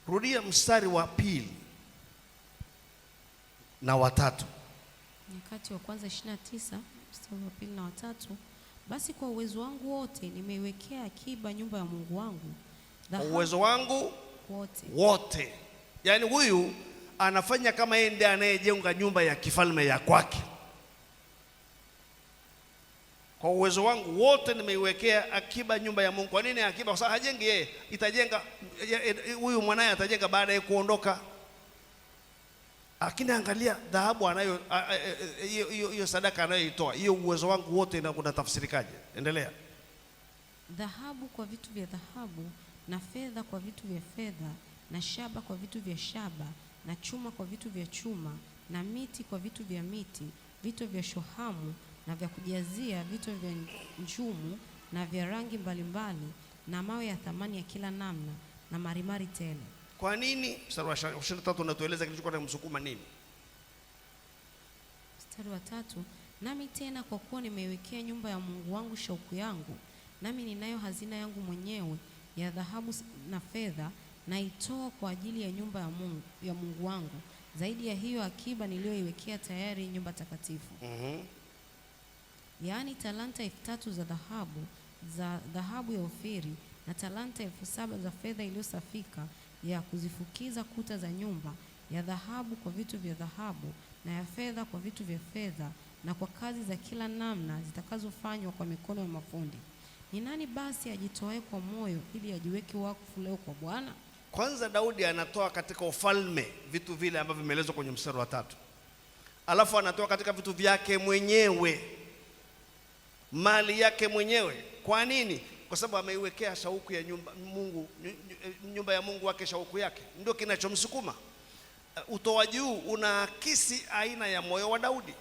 S2: Rudia mstari wa 2 na wa 3.
S4: Nyakati wa kwanza 29 mstari wa 2 na wa 3. Basi kwa uwezo wangu wote nimeiwekea akiba nyumba ya Mungu wangu.
S2: Kwa uwezo wangu wote. Yaani huyu anafanya kama yeye ndiye anayejenga nyumba ya kifalme ya kwake. Kwa uwezo wangu wote nimeiwekea akiba nyumba ya Mungu. Kwa nini akiba? Kwa sababu hajengi yeye, itajenga huyu mwanaye, atajenga baada ya kuondoka. Lakini angalia dhahabu anayo, hiyo sadaka anayoitoa, hiyo uwezo wangu wote unatafsirikaje? Endelea.
S4: Dhahabu kwa vitu vya dhahabu, na fedha kwa vitu vya fedha, na shaba kwa vitu vya shaba, na chuma kwa vitu vya chuma, na miti kwa vitu vya miti, vitu vya shohamu na vya kujazia, vitu vya njumu na vya rangi mbalimbali, na mawe ya thamani ya kila namna, na marimari tele.
S2: Kwa nini? Mstari wa 23 unatueleza kilichokuwa kinamsukuma nini?
S4: Mstari wa 3, nami tena kwa kuwa nimeiwekea nyumba ya Mungu wangu shauku yangu, nami ninayo hazina yangu mwenyewe ya dhahabu na fedha, naitoa kwa ajili ya nyumba ya Mungu wangu, zaidi ya hiyo akiba niliyoiwekea tayari nyumba takatifu. Yaani talanta 3,000 za dhahabu, za dhahabu ya Ofiri, na talanta 7,000 za fedha iliyosafika ya kuzifukiza kuta za nyumba, ya dhahabu kwa vitu vya dhahabu, na ya fedha kwa vitu vya fedha, na kwa kazi za kila namna zitakazofanywa kwa mikono ya mafundi. Ni nani basi ajitoae kwa moyo ili ajiweke wakfu leo kwa Bwana?
S2: Kwanza Daudi anatoa katika ufalme vitu vile ambavyo vimeelezwa kwenye mstari wa 3. Alafu anatoa katika vitu vyake mwenyewe, mali yake mwenyewe. Kwa nini? Kwa sababu ameiwekea shauku ya nyumba Mungu, nyumba ya Mungu wake shauku yake. Ndio kinachomsukuma. Utoaji huu unaakisi aina ya moyo wa Daudi.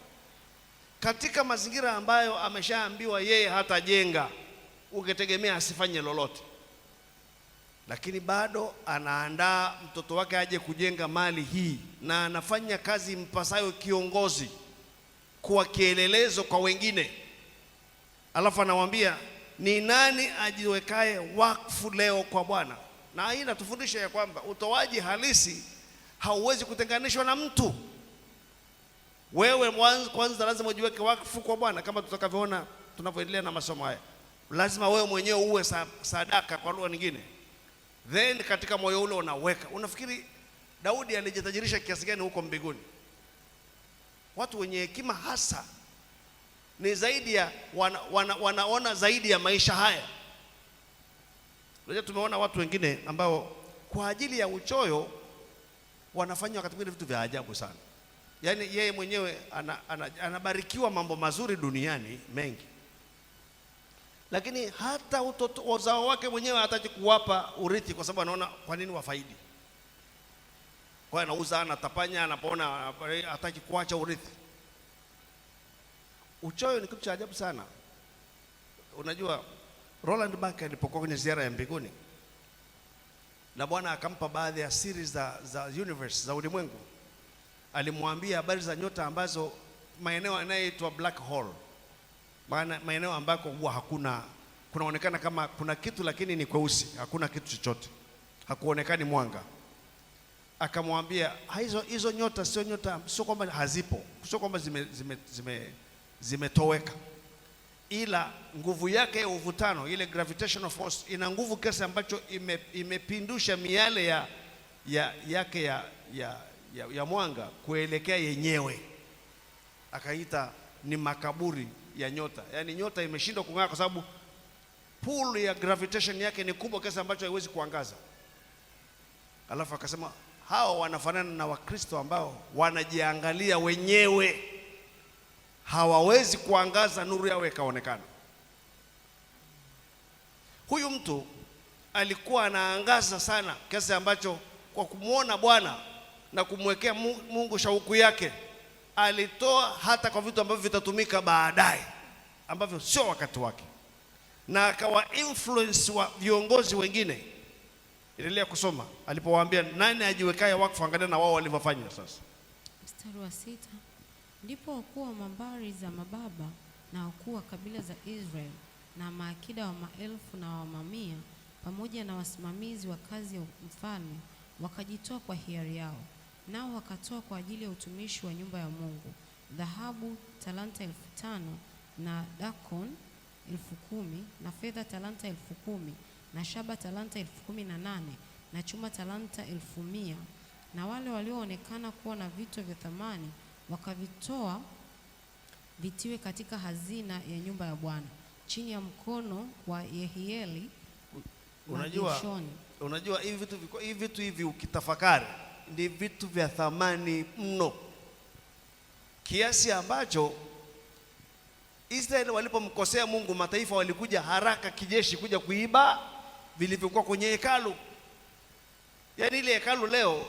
S2: Katika mazingira ambayo ameshaambiwa yeye hatajenga, ungetegemea asifanye lolote. Lakini bado anaandaa mtoto wake aje kujenga mali hii, na anafanya kazi mpasayo kiongozi, kuwa kielelezo kwa wengine. Alafu anawaambia, ni nani ajiwekaye wakfu leo kwa Bwana? Na hii inatufundisha ya kwamba utoaji halisi hauwezi kutenganishwa na mtu. Wewe kwanza lazima ujiweke wakfu kwa Bwana, kama tutakavyoona tunavyoendelea na masomo haya. Lazima wewe mwenyewe uwe sadaka, kwa lugha nyingine, then katika moyo ule unaweka. Unafikiri Daudi alijitajirisha kiasi gani huko mbinguni? Watu wenye hekima hasa ni zaidi ya wanaona zaidi ya maisha haya. Unajua, tumeona watu wengine ambao kwa ajili ya uchoyo wanafanya wakati mwingine vitu vya ajabu sana. Yaani yeye mwenyewe anabarikiwa mambo mazuri duniani mengi, lakini hata utoto wazao wake mwenyewe hataki kuwapa urithi, kwa sababu anaona kwa nini wafaidi. Kwa hiyo anauza, anatapanya, anapona, hataki kuacha urithi. Uchoyo ni kitu cha ajabu sana. Unajua, Roland Barthes alipokuwa kwenye ziara ya mbinguni na Bwana akampa baadhi ya siri za universe, za ulimwengu, alimwambia habari za nyota ambazo maeneo yanayoitwa black hole, maana maeneo ambako huwa hakuna, kunaonekana kama kuna kitu lakini ni kweusi, hakuna kitu chochote, hakuonekani mwanga. Akamwambia hizo nyota sio nyota, sio kwamba hazipo, sio kwamba zimetoweka, ila nguvu yake ya uvutano, ile gravitational force, ina nguvu kiasi ambacho imepindusha miale yake ya mwanga kuelekea yenyewe. Akaita ni makaburi ya nyota, yaani nyota imeshindwa kung'aa kwa sababu pull ya gravitation yake ni kubwa kiasi ambacho haiwezi kuangaza. Alafu akasema hao wanafanana na Wakristo ambao wanajiangalia wenyewe, hawawezi kuangaza nuru yao ikaonekana. Huyu mtu alikuwa anaangaza sana kiasi ambacho kwa kumwona Bwana na kumwekea Mungu shauku yake, alitoa hata kwa vitu ambavyo vitatumika baadaye, ambavyo sio wakati wake, na akawa influence wa viongozi wengine. Endelea kusoma alipowaambia nani ajiwekaye wakfu, angalia na wao walivyofanya. Sasa
S4: Mstari wa 6, ndipo wakuu wa mambari za mababa na wakuu wa kabila za Israeli na maakida wa maelfu na wa mamia pamoja na wasimamizi wa kazi ya mfalme wakajitoa kwa hiari yao, nao wakatoa kwa ajili ya utumishi wa nyumba ya Mungu dhahabu talanta 5,000 na dakon 10,000 na fedha talanta 10,000 na shaba talanta 18,000 na chuma talanta 100,000. Na wale walioonekana kuwa na vitu vya thamani wakavitoa vitiwe katika hazina ya nyumba ya Bwana chini ya mkono wa Yehieli.
S2: Unajua hivi vitu hivi ukitafakari ni vitu vya thamani mno, kiasi ambacho Israeli walipomkosea Mungu, mataifa walikuja haraka kijeshi kuja kuiba vilivyokuwa kwenye hekalu. Yaani ile hekalu leo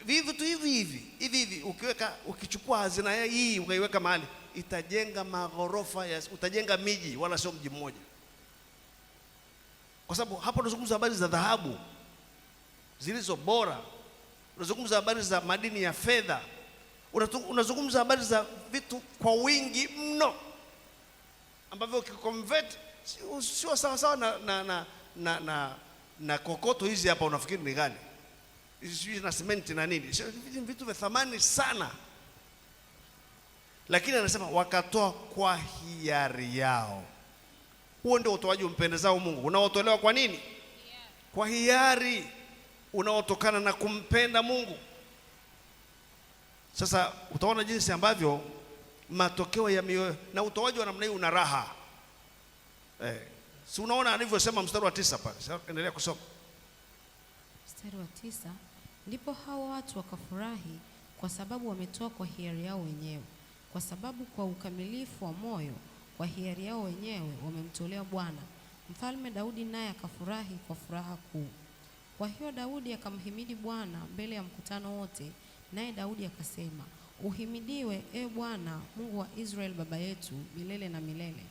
S2: vitu hivi hivi hivi hivi ukiweka, ukichukua hazina hii ukaiweka mahali, itajenga maghorofa, utajenga miji, wala sio mji mmoja. Kwa sababu hapo tunazungumza habari za dhahabu zilizo bora, unazungumza habari za madini ya fedha, unazungumza habari za vitu kwa wingi mno ambavyo ukiconvert sio sawa sawa na kokoto hizi hapa, unafikiri ni gani hizi, sijui na simenti na nini, sio vitu vya thamani sana. Lakini anasema wakatoa kwa hiari yao. Huo ndio utoaji umpendezao Mungu, unaotolewa kwa nini? Kwa hiari, unaotokana na kumpenda Mungu. Sasa utaona jinsi ambavyo matokeo ya mioyo na utoaji wa namna hii una raha. Si unaona alivyosema mstari wa 9 pale. Sasa endelea kusoma.
S4: Mstari wa 9, ndipo hao watu wakafurahi kwa sababu wametoa kwa hiari yao wenyewe, kwa sababu kwa ukamilifu wa moyo kwa hiari yao wenyewe wamemtolea Bwana. Mfalme Daudi naye akafurahi kwa furaha kuu. Kwa hiyo Daudi akamhimidi Bwana mbele ya mkutano wote, naye Daudi akasema, uhimidiwe e Bwana Mungu wa Israeli baba yetu milele na milele.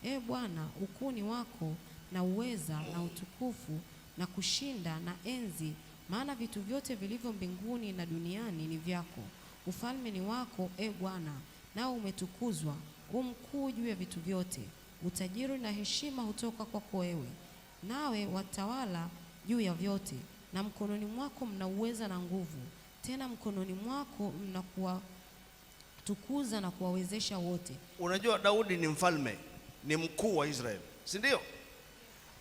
S4: E Bwana, ukuu ni wako na uweza na utukufu na kushinda na enzi, maana vitu vyote vilivyo mbinguni na duniani ni vyako. Ufalme ni wako, e Bwana, nao umetukuzwa, u mkuu juu ya vitu vyote. Utajiri na heshima hutoka kwako wewe, nawe watawala juu ya vyote, na mkononi mwako mna uweza na nguvu, tena mkononi mwako mna kuwatukuza na kuwawezesha wote.
S2: Unajua Daudi ni mfalme, ni mkuu wa Israeli, si ndio?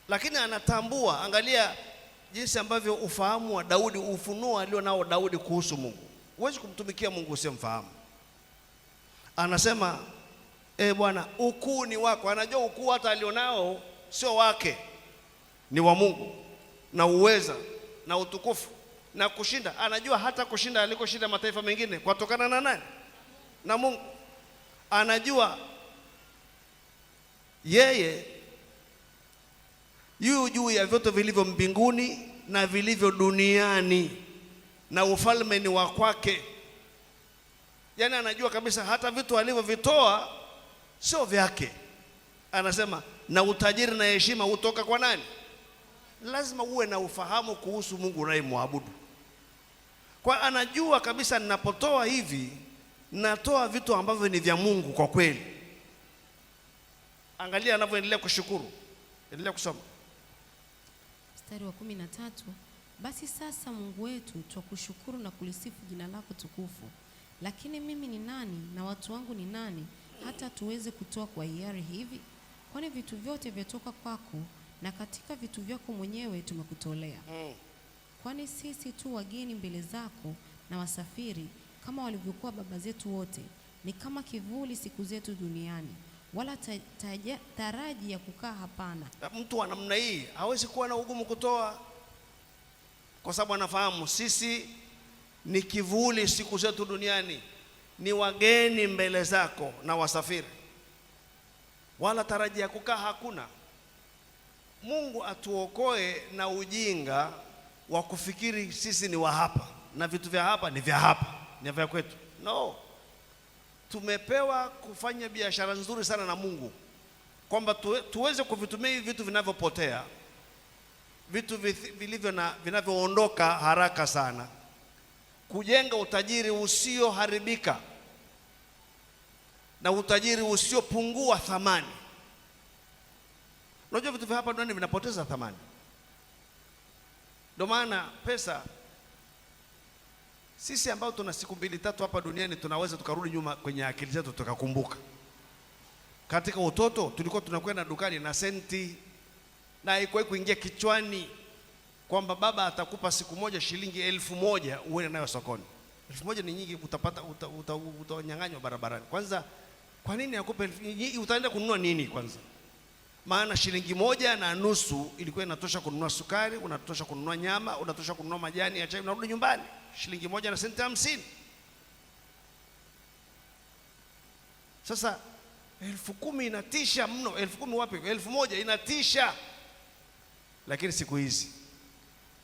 S2: Lakini anatambua, angalia jinsi ambavyo ufahamu wa Daudi, ufunuo alio nao Daudi kuhusu Mungu. Huwezi kumtumikia Mungu usiyemfahamu. Anasema Bwana, ukuu ni wako. Anajua ukuu hata alionao sio wake, ni wa Mungu, na uweza na utukufu na kushinda. Anajua hata kushinda alikoshinda mataifa mengine kwatokana na nani? Na Mungu. Anajua yeye yu juu ya vyote vilivyo mbinguni na vilivyo duniani, na ufalme ni wa kwake. Yaani anajua kabisa hata vitu alivyovitoa sio vyake. Anasema na utajiri na heshima hutoka kwa nani? Lazima uwe na ufahamu kuhusu Mungu unayemwabudu. Kwa anajua kabisa ninapotoa hivi, natoa vitu ambavyo ni vya Mungu kwa kweli. Angalia anavyoendelea kushukuru. Endelea kusoma.
S4: Mstari wa 13, basi sasa Mungu wetu, twakushukuru na kulisifu jina lako tukufu. Lakini mimi ni nani na watu wangu ni nani, hata tuweze kutoa kwa hiari hivi? Kwani vitu vyote vyatoka kwako, na katika vitu vyako mwenyewe tumekutolea. Kwani sisi tu wageni mbele zako na wasafiri, kama walivyokuwa baba zetu wote. Ni kama kivuli siku zetu duniani, wala taraji ya kukaa hapana.
S2: Mtu wa namna hii hawezi kuwa na ugumu kutoa, kwa sababu anafahamu sisi ni kivuli siku zetu duniani, ni wageni mbele zako na wasafiri, wala taraji ya kukaa hakuna. Mungu atuokoe na ujinga wa kufikiri sisi ni wa hapa na vitu vya hapa ni vya hapa, ni vya kwetu. No, tumepewa kufanya biashara nzuri sana na Mungu, kwamba tuweze kuvitumia hivi vitu vinavyopotea, vitu vilivyo na vinavyoondoka haraka sana, kujenga utajiri usioharibika na utajiri usiopungua thamani. Unajua vitu vya hapa duniani vinapoteza thamani. Ndio maana pesa, sisi ambao tuna siku mbili tatu hapa duniani tunaweza tukarudi nyuma kwenye akili zetu tukakumbuka. Katika utoto tulikuwa tunakwenda dukani na senti, na haikuwahi kuingia kichwani kwamba baba atakupa siku moja shilingi 1,000 uende nayo sokoni. 1,000 ni nyingi, utapata utanyang'anywa barabarani. Kwanza kwa nini akupe 1,000? Utaenda kununua nini kwanza? Maana shilingi 1.5 ilikuwa inatosha kununua sukari, unatosha kununua nyama, unatosha kununua majani ya chai, unarudi nyumbani shilingi 1 na senti 50. Sasa 10,000 inatisha mno. 10,000 wapi? 1,000 inatisha. Lakini siku hizi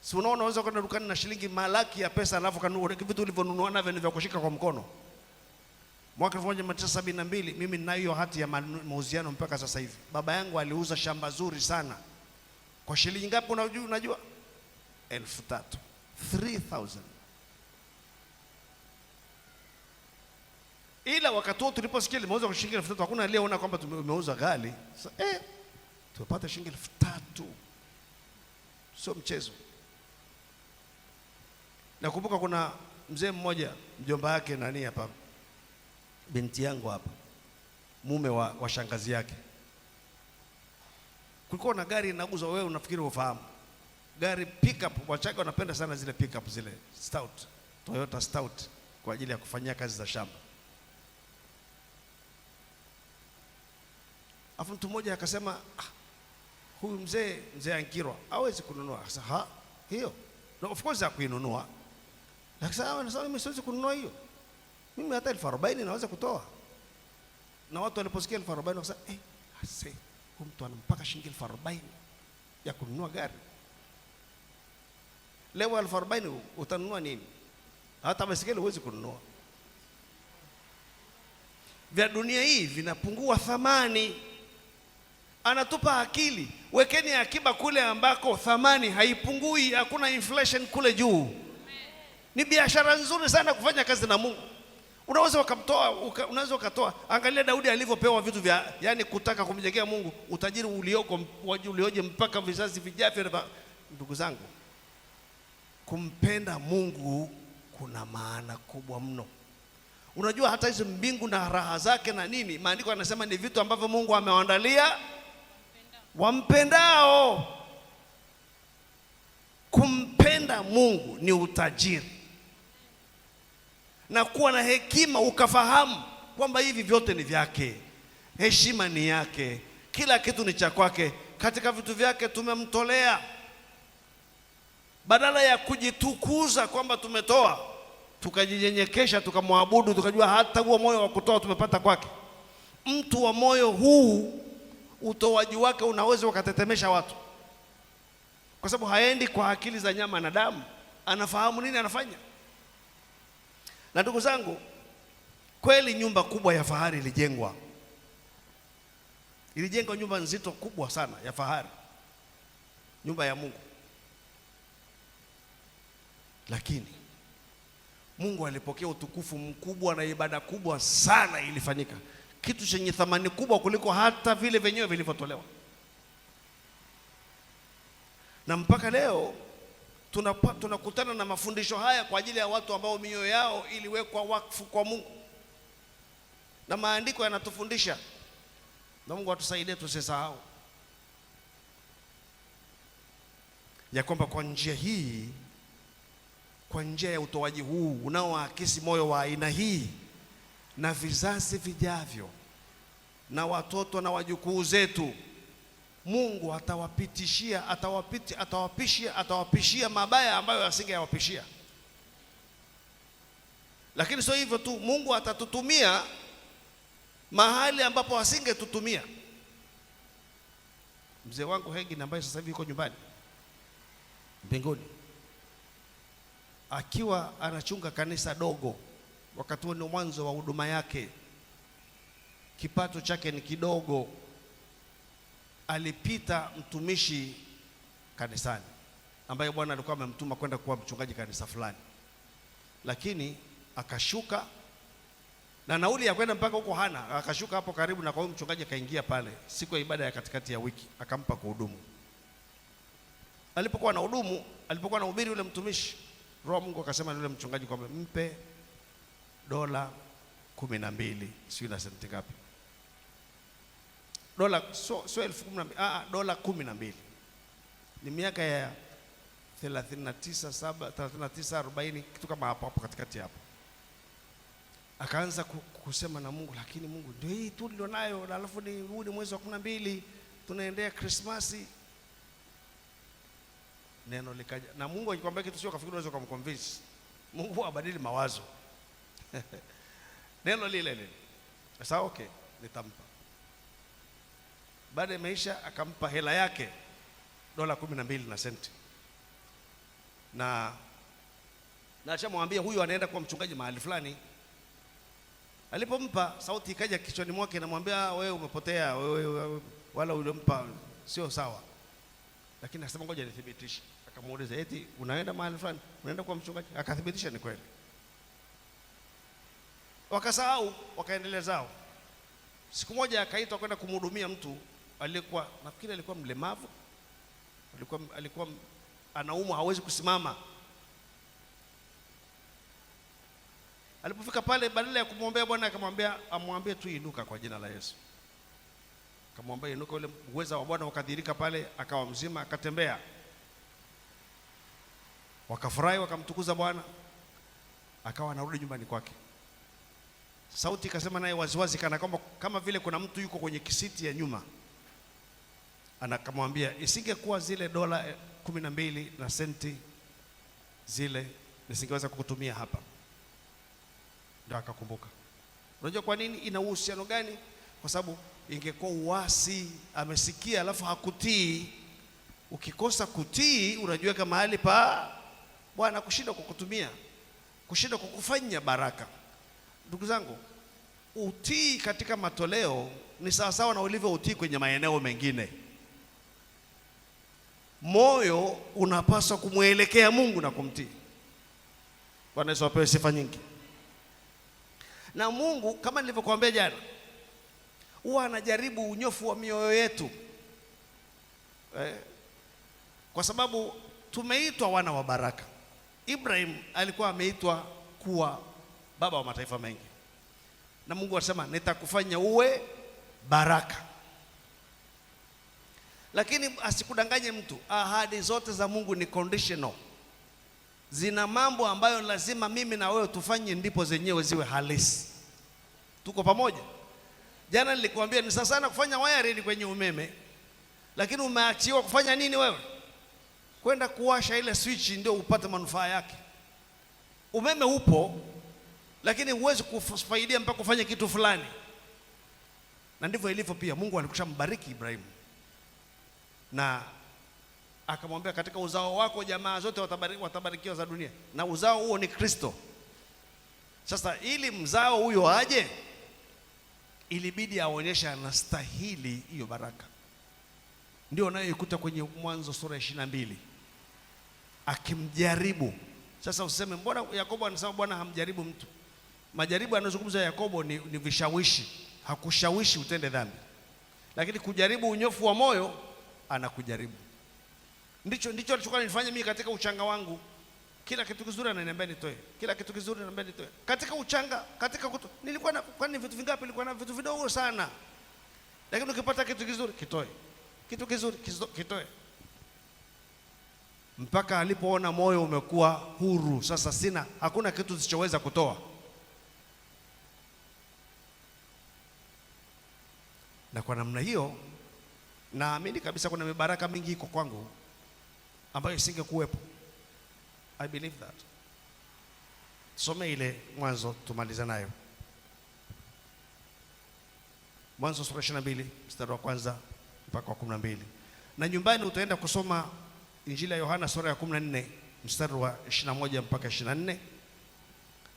S2: si unaona unaweza kwenda dukani na shilingi malaki ya pesa, alafu kanunua vitu ulivyonunua navyo ni vya kushika kwa mkono. Mwaka 1972 mimi ninayo hati ya mauziano mpaka sasa hivi. Baba yangu aliuza shamba zuri sana kwa shilingi ngapi? Unajua? 3,000. 3,000. Ila wakati huo tuliposikia limeuza kwa shilingi 3,000, hakuna aliyeona kwamba tumeuza ghali. Sasa tumepata shilingi 3,000. Sio mchezo. Nakumbuka kuna mzee mmoja, mjomba yake nani hapa, binti yangu hapa, mume wa shangazi yake. Kulikuwa na gari inaguzwa, wewe unafikiri ufahamu. Gari pickup, Wachaga wanapenda sana zile pickup zile Stout, Toyota Stout kwa ajili ya kufanyia kazi za shamba. Afu mtu mmoja akasema, huyu mzee Ankirwa hawezi kununua. Akasema, ha, hiyo? No, of course hakuinunua. Akasema, anasema mimi siwezi kununua hiyo. Mimi hata 40,000 naweza kutoa. Na watu waliposikia 40,000 wakasema, ase, huyu mtu ana mpaka shilingi 40,000 ya kununua gari. Leo 40,000 utanunua nini? Hata baisikeli huwezi kununua. Vya dunia hii vinapungua thamani. Anatupa akili, wekeni akiba kule ambako thamani haipungui, hakuna inflation kule juu. Ni biashara nzuri sana kufanya kazi na Mungu. Unaweza ukamtoa, unaweza ukatoa. Angalia Daudi alivyopewa vitu vya, yani kutaka kumjengea Mungu utajiri ulioko, ulioje mpaka vizazi vijavyo Ndugu zangu, kumpenda Mungu kuna maana kubwa mno. Unajua hata hizo mbingu na raha zake na nini, maandiko yanasema ni vitu ambavyo Mungu amewaandalia wampendao. Kumpenda Mungu ni utajiri na kuwa na hekima, ukafahamu kwamba hivi vyote ni vyake, heshima ni yake, kila kitu ni cha kwake, katika vitu vyake tumemtolea. Badala ya kujitukuza kwamba tumetoa, tukajinyenyekesha, tukamwabudu, tukajua hata huo moyo wa kutoa tumepata kwake. Mtu wa moyo huu, utoaji wake unaweza ukatetemesha watu, kwa sababu haendi kwa akili za nyama na damu, anafahamu nini anafanya. Na ndugu zangu, kweli nyumba kubwa ya fahari ilijengwa, ilijengwa nyumba nzito kubwa sana ya fahari, nyumba ya Mungu. Lakini Mungu alipokea utukufu mkubwa na ibada kubwa sana ilifanyika, kitu chenye thamani kubwa kuliko hata vile vyenyewe vilivyotolewa. Na mpaka leo tunakutana na mafundisho haya kwa ajili ya watu ambao mioyo yao iliwekwa wakfu kwa Mungu, na maandiko yanatufundisha, na Mungu atusaidie tusisahau ya kwamba kwa njia hii, kwa njia ya utoaji huu unaoakisi moyo wa aina hii, na vizazi vijavyo na watoto na wajukuu zetu, Mungu atawapitishia, atawapishia mabaya ambayo asingeyawapishia. Lakini sio hivyo tu, Mungu atatutumia mahali ambapo asingetutumia. Mzee wangu Hegin ambaye sasa hivi yuko nyumbani mbinguni, akiwa anachunga kanisa dogo, wakati huo ni mwanzo wa huduma yake, kipato chake ni kidogo. Alipita mtumishi kanisani ambaye Bwana alikuwa amemtuma kwenda kuwa mchungaji kanisa fulani, lakini akashuka na nauli ya kwenda mpaka huko hana, akashuka hapo karibu na kwa huyo mchungaji, akaingia pale siku ya ibada ya katikati ya wiki, akampa kuhudumu. Alipokuwa anahudumu, alipokuwa anahubiri yule mtumishi, Roho Mungu akasema yule mchungaji kwamba mpe $12, sijui na senti ngapi, dola sio 12,000, $12. Ni miaka ya 39 7 39 40, kitu kama hapo hapo katikati hapo. Akaanza kusema na Mungu, lakini Mungu ndio hii tu nilionayo, na alafu ni huu ni mwezi wa 12, tunaendea Krismasi. Neno likaja, na Mungu akikwambia kitu sio kafikiri unaweza kumconvince. Mungu abadili mawazo. Neno lile lile. Sasa okay, nitampa. Baada ya maisha akampa hela yake $12 na senti. Na achamwambia huyu anaenda kwa mchungaji mahali fulani. Alipompa, sauti ikaja kichwani mwake inamwambia wewe umepotea, wewe wala ulimpa sio sawa. Lakini akasema ngoja nithibitishe. Akamuuliza eti unaenda mahali fulani, unaenda kwa mchungaji? Akathibitisha ni kweli. Wakasahau, wakaendelea zao. Siku moja akaitwa kwenda kumhudumia mtu aliyekuwa, nafikiri alikuwa mlemavu, alikuwa anaumwa, hawezi kusimama. Alipofika pale, badala ya kumwombea Bwana akamwambia amwambie tu inuka kwa jina la Yesu. Akamwambia inuka, ule uweza wa Bwana ukadhihirika pale, akawa mzima, akatembea. Wakafurahi, wakamtukuza Bwana. Akawa anarudi nyumbani kwake. Sauti ikasema naye waziwazi kana kwamba kama vile kuna mtu yuko kwenye kisiti ya nyuma. Anakamwambia isingekuwa zile $12 na senti zile nisingeweza kukutumia hapa. Ndio akakumbuka. Unajua kwa nini? Ina uhusiano gani? Kwa sababu ingekuwa uasi, amesikia alafu hakutii. Ukikosa kutii unajiweka mahali pa Bwana kushindwa kukutumia, kushindwa kukufanyia baraka. Ndugu zangu, utii katika matoleo ni sawasawa na ulivyo utii kwenye maeneo mengine. Moyo unapaswa kumwelekea Mungu na kumtii. Bwana Yesu apewe sifa nyingi. Na Mungu kama nilivyokuambia jana, huwa anajaribu unyofu wa mioyo yetu. Kwa sababu tumeitwa wana wa baraka. Ibrahim alikuwa ameitwa kuwa baba wa mataifa mengi, na Mungu alisema nitakufanya uwe baraka. Lakini asikudanganye mtu, ahadi zote za Mungu ni conditional. Zina mambo ambayo lazima mimi na wewe tufanye ndipo zenyewe ziwe halisi. Tuko pamoja? Jana nilikuambia ni sawa sana kufanya wiring kwenye umeme, lakini umeachiwa kufanya nini wewe? Kwenda kuwasha ile switch ndio upate manufaa yake. Umeme upo, lakini huwezi kufaidia mpaka ufanye kitu fulani. Na ndivyo ilivyo pia. Mungu alikushambariki Ibrahimu na akamwambia katika uzao wako jamaa zote watabarikiwa za dunia, na uzao huo ni Kristo. Sasa ili mzao huyo aje, ilibidi aonyeshe anastahili hiyo baraka. Ndio unayoikuta kwenye Mwanzo sura 22 akimjaribu. Sasa usiseme mbona Yakobo anasema Bwana hamjaribu mtu. Majaribu anayozungumza Yakobo ni vishawishi. Hakushawishi utende dhambi, lakini kujaribu unyofu wa moyo anakujaribu. Ndicho alichokuwa nilifanya mimi katika uchanga wangu. Kila kitu kizuri ananiambia nitoe, kila kitu kizuri ananiambia nitoe. Katika uchanga, katika kuto, nilikuwa na kwani vitu vingapi? Nilikuwa na vitu vidogo sana, lakini ukipata kitu kizuri kitoe, kitu kizuri kitoe, mpaka alipoona moyo umekuwa huru. Sasa sina, hakuna kitu sichoweza kutoa. Na kwa namna hiyo naamini kabisa kuna mibaraka mingi iko kwangu ambayo isingekuwepo. I believe that. Some ile Mwanzo tumalize nayo. Mwanzo sura 22 mstari wa kwanza mpaka wa 12. Na nyumbani utaenda kusoma Injili ya Yohana sura ya 14 mstari wa 21 mpaka 24,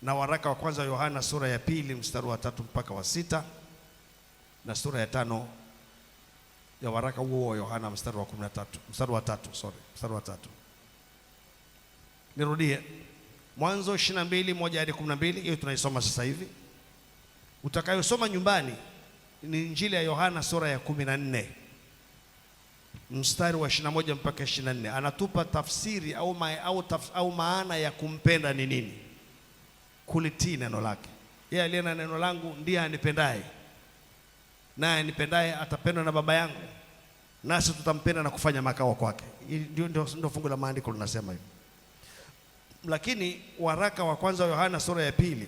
S2: na waraka wa kwanza wa Yohana sura ya 2 mstari wa 3 mpaka wa 6, na sura ya 5 ya waraka huo wa Yohana mstari wa 13, mstari wa 3, sorry, mstari wa 3. Nirudie. Mwanzo 22 1 hadi 12, hiyo tunaisoma sasa hivi. Utakayosoma nyumbani ni Injili ya Yohana sura ya 14 mstari wa 21 mpaka 24. Anatupa tafsiri au maana ya kumpenda ni nini? Kulitii neno lake. Yeye aliye na neno langu ndiye anipendaye, naye anipendaye atapendwa na Baba yangu, nasi tutampenda na kufanya makao kwake. Ndio fungu la maandiko linasema hivyo. Lakini waraka wa kwanza wa Yohana sura ya 2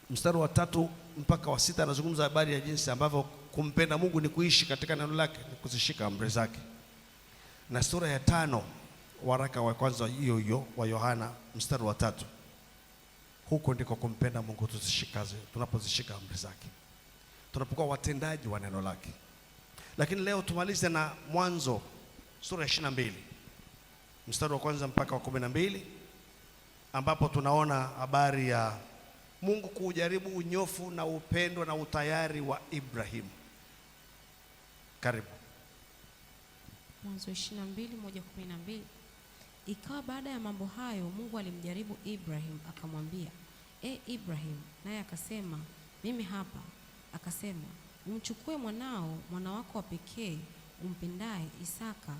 S2: mstari wa 3 mpaka wa 6 anazungumza habari ya jinsi ambavyo kumpenda Mungu ni kuishi katika neno lake, ni kuzishika amri zake. Na sura ya 5 waraka wa kwanza hiyo hiyo wa Yohana mstari wa 3, huko ndiko kumpenda Mungu tunapozishika amri zake, tunapokuwa watendaji wa neno lake. Lakini leo tumalize na Mwanzo sura ya 22 mstari wa kwanza mpaka wa 12, ambapo tunaona habari ya Mungu kuujaribu unyofu na upendo na utayari wa Ibrahim. Karibu.
S4: Mwanzo 22:1-12. Ikawa baada ya mambo hayo Mungu alimjaribu Ibrahim akamwambia, E Ibrahim, naye akasema, mimi hapa. Akasema, umchukue mwanao, mwana wako wa pekee umpendaye, Isaka,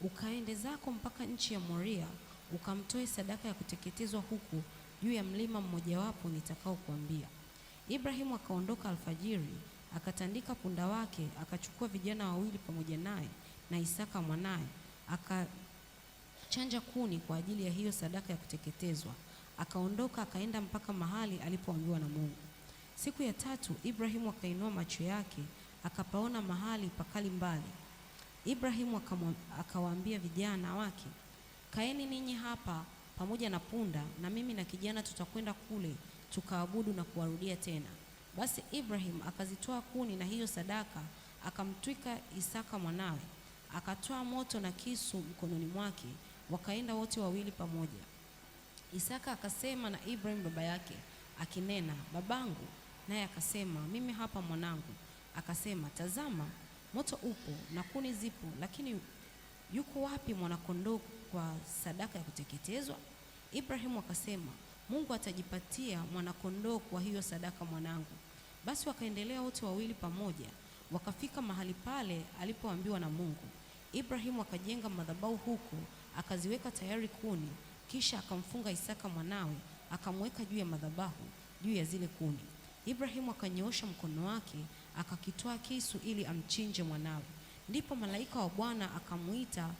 S4: ukaende zako mpaka nchi ya Moria, ukamtoe sadaka ya kuteketezwa huku juu ya mlima mmojawapo nitakao kuambia. Ibrahimu akaondoka alfajiri, akatandika punda wake, akachukua vijana wawili pamoja naye na Isaka mwanaye, akachanja kuni kwa ajili ya hiyo sadaka ya kuteketezwa. Akaondoka akaenda mpaka mahali alipoambiwa na Mungu. Siku ya tatu Ibrahimu akainua macho yake, akapaona mahali pakali mbali. Ibrahimu akawaambia vijana wake, kaeni ninyi hapa pamoja na punda, na mimi na kijana tutakwenda kule tukaabudu na kuwarudia tena. Basi Ibrahim akazitoa kuni na hiyo sadaka, akamtwika Isaka mwanawe, akatoa moto na kisu mkononi mwake, wakaenda wote wawili pamoja. Isaka akasema na Ibrahim baba yake akinena, babangu. Naye akasema, mimi hapa mwanangu. Akasema, tazama moto upo na kuni zipo, lakini yuko wapi mwanakondoo kwa sadaka ya kuteketezwa? Ibrahimu akasema, Mungu atajipatia mwanakondoo kwa hiyo sadaka mwanangu. Basi wakaendelea wote wawili pamoja, wakafika mahali pale alipoambiwa na Mungu. Ibrahimu akajenga madhabahu huko, akaziweka tayari kuni, kisha akamfunga Isaka mwanawe, akamweka juu ya madhabahu, juu ya zile kuni. Ibrahimu akanyoosha mkono wake, akakitwaa kisu ili amchinje mwanawe. Ndipo malaika wa Bwana akamwita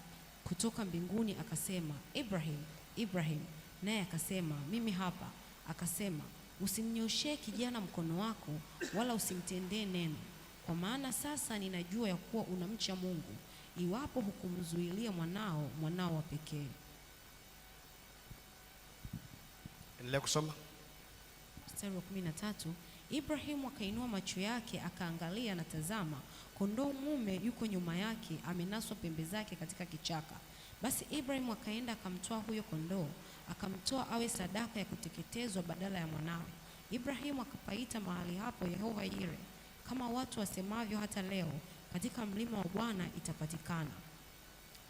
S4: kutoka mbinguni akasema, Ibrahim, Ibrahim. Naye akasema, mimi hapa. Akasema, usimnyoshee kijana mkono wako, wala usimtendee neno, kwa maana sasa ninajua ya kuwa unamcha Mungu, iwapo hukumzuilia mwanao, mwanao wa pekee.
S2: Endelea kusoma.
S4: Mstari wa 13, Ibrahimu akainua macho yake akaangalia, na tazama, kondoo mume yuko nyuma yake, amenaswa pembe zake katika kichaka. Basi Ibrahimu akaenda akamtoa huyo kondoo, akamtoa awe sadaka ya kuteketezwa badala ya mwanawe. Ibrahimu akapaita mahali hapo Yehova Yire, kama watu wasemavyo hata leo, katika mlima wa Bwana itapatikana.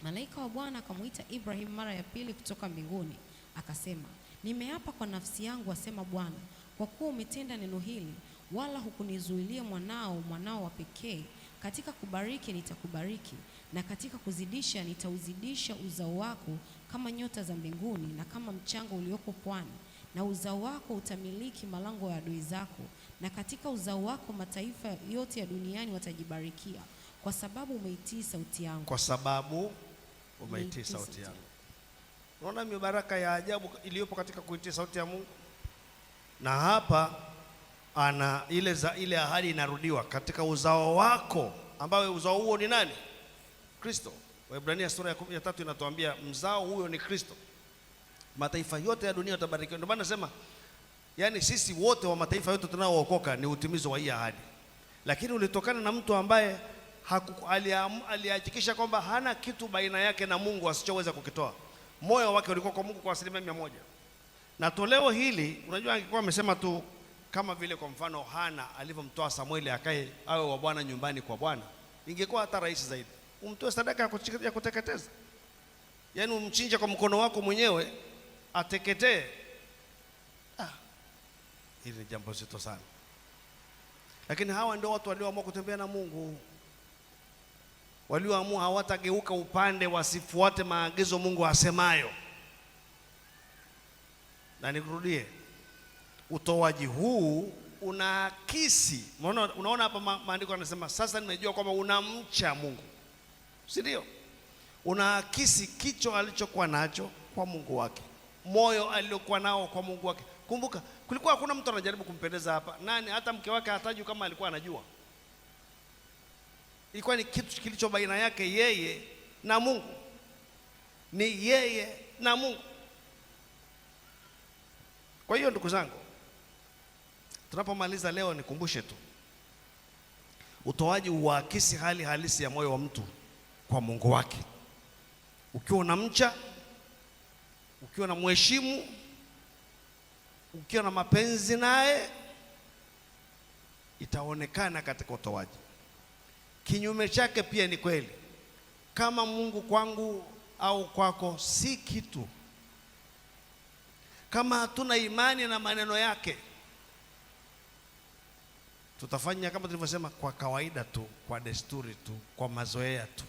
S4: Malaika wa Bwana akamwita Ibrahim mara ya pili kutoka mbinguni, akasema, nimeapa kwa nafsi yangu, asema Bwana, kwa kuwa umetenda neno hili, wala hukunizuilia mwanao, mwanao wa pekee. Katika kubariki nitakubariki, na katika kuzidisha nitauzidisha uzao wako kama nyota za mbinguni na kama mchanga ulioko pwani, na uzao wako utamiliki malango ya adui zako, na katika uzao wako mataifa yote ya duniani watajibarikia, kwa sababu umeitii sauti yangu.
S2: Kwa sababu umeitii sauti yangu. Unaona mibaraka ya ajabu iliyopo katika kuitii sauti ya Mungu. Na hapa ana ile ahadi inarudiwa katika uzao wako, ambayo uzao huo ni nani? Kristo. Waebrania sura ya 3 inatuambia mzao huyo ni Kristo. Mataifa yote ya dunia yatabarikiwa. Ndio maana nasema yani sisi wote wa mataifa yote tunaookoka ni utimizo wa hii ahadi. Lakini ulitokana na mtu ambaye alihakikisha kwamba hana kitu baina yake na Mungu asichoweza kukitoa. Moyo wake ulikuwa kwa Mungu kwa 100%. Na toleo hili, unajua angekuwa amesema tu kama vile kwa mfano Hana alivyomtoa Samueli akae awe wa Bwana nyumbani kwa Bwana, ingekuwa hata rahisi zaidi. Umtoe sadaka ya kuteketeza. Yaani umchinje kwa mkono wako mwenyewe ateketee. Hili ni jambo zito sana. Lakini hawa ndio watu walioamua kutembea na Mungu. Walioamua hawatageuka upande, wasifuate maagizo Mungu asemayo. Na nirudie, utoaji huu unaakisi. Unaona hapa maandiko yanasema sasa nimejua kwamba unamcha Mungu, si ndio? Unaakisi kicho alichokuwa nacho kwa Mungu wake, moyo aliokuwa nao kwa Mungu wake. Kumbuka kulikuwa hakuna mtu anajaribu kumpendeza hapa. Nani? Hata mke wake hatajui kama alikuwa anajua. Ilikuwa ni kitu kilicho baina yake yeye na Mungu. Ni yeye na Mungu. Kwa hiyo ndugu zangu, tunapomaliza leo nikumbushe tu, utoaji huakisi hali halisi ya moyo wa mtu kwa Mungu wake. Ukiwa unamcha, ukiwa na mheshimu, ukiwa na mapenzi naye, itaonekana katika utoaji. Kinyume chake pia ni kweli. Kama Mungu kwangu au kwako si kitu, kama hatuna imani na maneno yake, tutafanya kama tulivyosema, kwa kawaida tu, kwa desturi tu, kwa mazoea tu.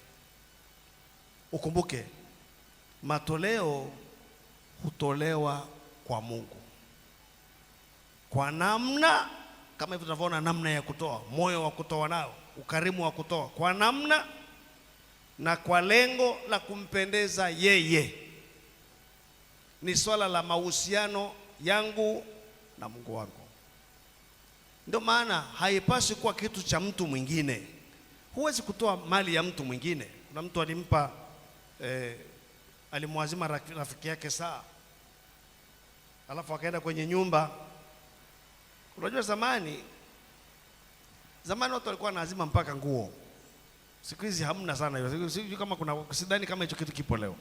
S2: Ukumbuke matoleo hutolewa kwa Mungu kwa namna kama hivyo tunavyoona, namna ya kutoa, moyo wa kutoa nao, ukarimu wa kutoa, kwa namna na kwa lengo la kumpendeza yeye. Ni swala la mahusiano yangu na Mungu wangu. Ndio maana haipaswi kuwa kitu cha mtu mwingine. Huwezi kutoa mali ya mtu mwingine. Kuna mtu alimpa alimwazima rafiki yake saa, alafu akaenda kwenye nyumba. Unajua zamani watu walikuwa wanaazima mpaka nguo. Siku hizi hamna sana hiyo. Sijui kama kuna, sidhani kama hicho kitu kipo leo.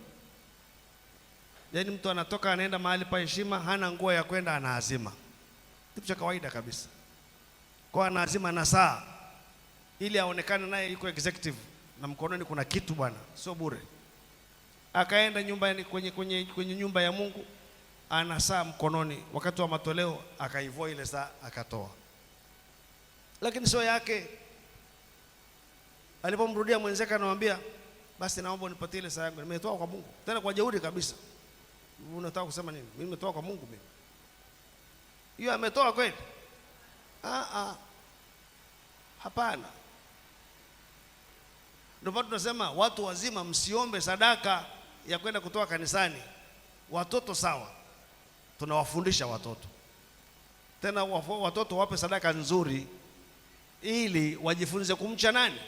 S2: Yaani mtu anatoka anaenda mahali pa heshima, hana nguo ya kwenda, anaazima. Kitu cha kawaida kabisa. Kwa anaazima na saa ili aonekane naye yuko executive na mkononi kuna kitu bwana, sio bure. Akaenda nyumbani kwenye nyumba ya Mungu, ana saa mkononi, wakati wa matoleo akaivua ile saa akatoa. Lakini sio yake. Alipomrudia mwenzake anamwambia, Basi naomba unipatie ile saa yangu. Nimetoa kwa Mungu. Tena kwa jeuri kabisa. Unataka kusema nini? Mimi nimetoa kwa Mungu mimi. Hiyo ametoa kweli? Ah ah. Hapana. Ndio maana tunasema watu wazima msiombe sadaka ya kwenda kutoa kanisani. Watoto sawa, tunawafundisha watoto. Tena watoto wape sadaka nzuri ili wajifunze kumcha nani?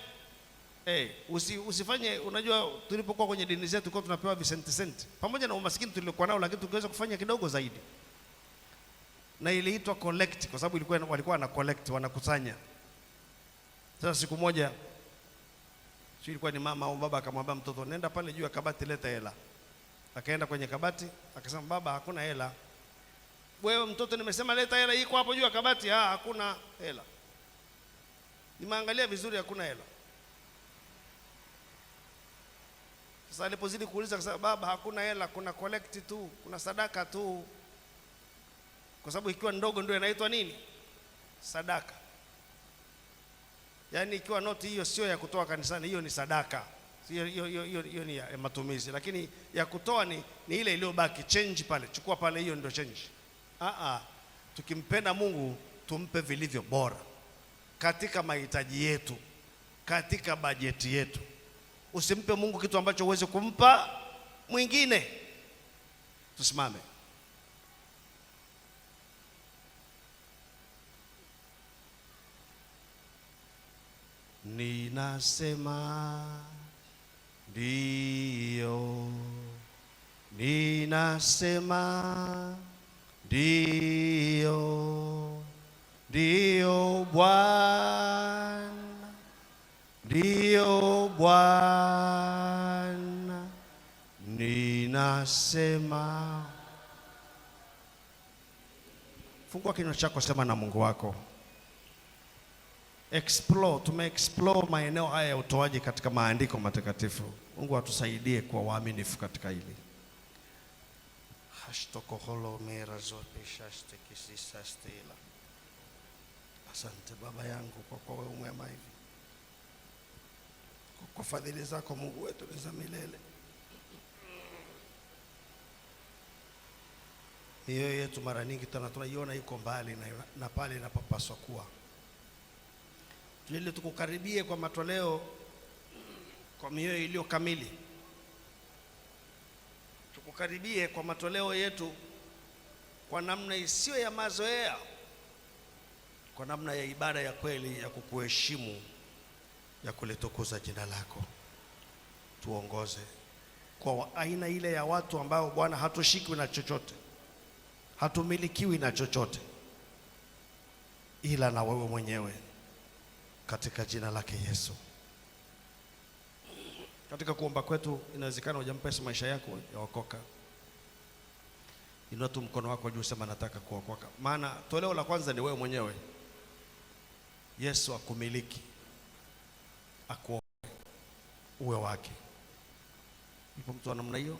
S2: Usifanye, unajua tulipokuwa kwenye dini zetu tulikuwa tunapewa visenti senti. Pamoja na umaskini tuliokuwa nao, lakini tungeweza kufanya kidogo zaidi. Na iliitwa collect kwa sababu walikuwa na collect, wanakusanya. Sasa siku moja sio ilikuwa ni mama au baba akamwambia mtoto, nenda pale juu ya kabati leta hela. Akaenda kwenye kabati akasema, baba hakuna hela. Wewe mtoto, nimesema leta hela, iko hapo juu ya kabati. Ah, hakuna hela. Nimeangalia vizuri, hakuna hela. Sasa alipozidi kuuliza akasema, baba hakuna hela, kuna collect tu, kuna sadaka tu. Kwa sababu ikiwa ndogo ndio inaitwa nini? Sadaka. Yaani ikiwa noti hiyo sio ya kutoa kanisani, hiyo ni sadaka. Hiyo ni ya matumizi. Lakini ya kutoa ni ile iliyobaki, change pale, chukua pale, hiyo ndio change. Tukimpenda Mungu tumpe vilivyo bora katika mahitaji yetu, katika bajeti yetu. Usimpe Mungu kitu ambacho huwezi kumpa mwingine. Tusimame. Ninasema ndio, ninasema ndio, ndio Bwana, ndio Bwana, ninasema. Fungua kinywa chako, sema na Mungu wako. Explore, tume-explore maeneo haya ya utoaji katika maandiko matakatifu. Mungu atusaidie kwa waaminifu katika hili. Asante Baba yangu kwa kuwa wewe mwema hivi. Kwa fadhili zako Mungu wetu ni za milele. Mioyo yetu mara nyingi tunaiona iko mbali na pale inapopaswa kuwa. Ili tukukaribie kwa matoleo kwa mioyo iliyo kamili. Tukukaribie kwa matoleo yetu kwa namna isiyo ya mazoea, kwa namna ya ibada ya kweli ya kukuheshimu, ya kulitukuza jina lako. Tuongoze kwa aina ile ya watu ambao Bwana hatushikwi na chochote, hatumilikiwi na chochote ila na wewe mwenyewe, katika jina lake Yesu. Katika kuomba kwetu, inawezekana hujampa Yesu maisha yako ya wokoka. Inua tu mkono wako juu, sema nataka kuokoka. Maana toleo la kwanza ni wewe mwenyewe. Yesu akumiliki, akuokoe, uwe wake. Ipo mtu wa namna hiyo?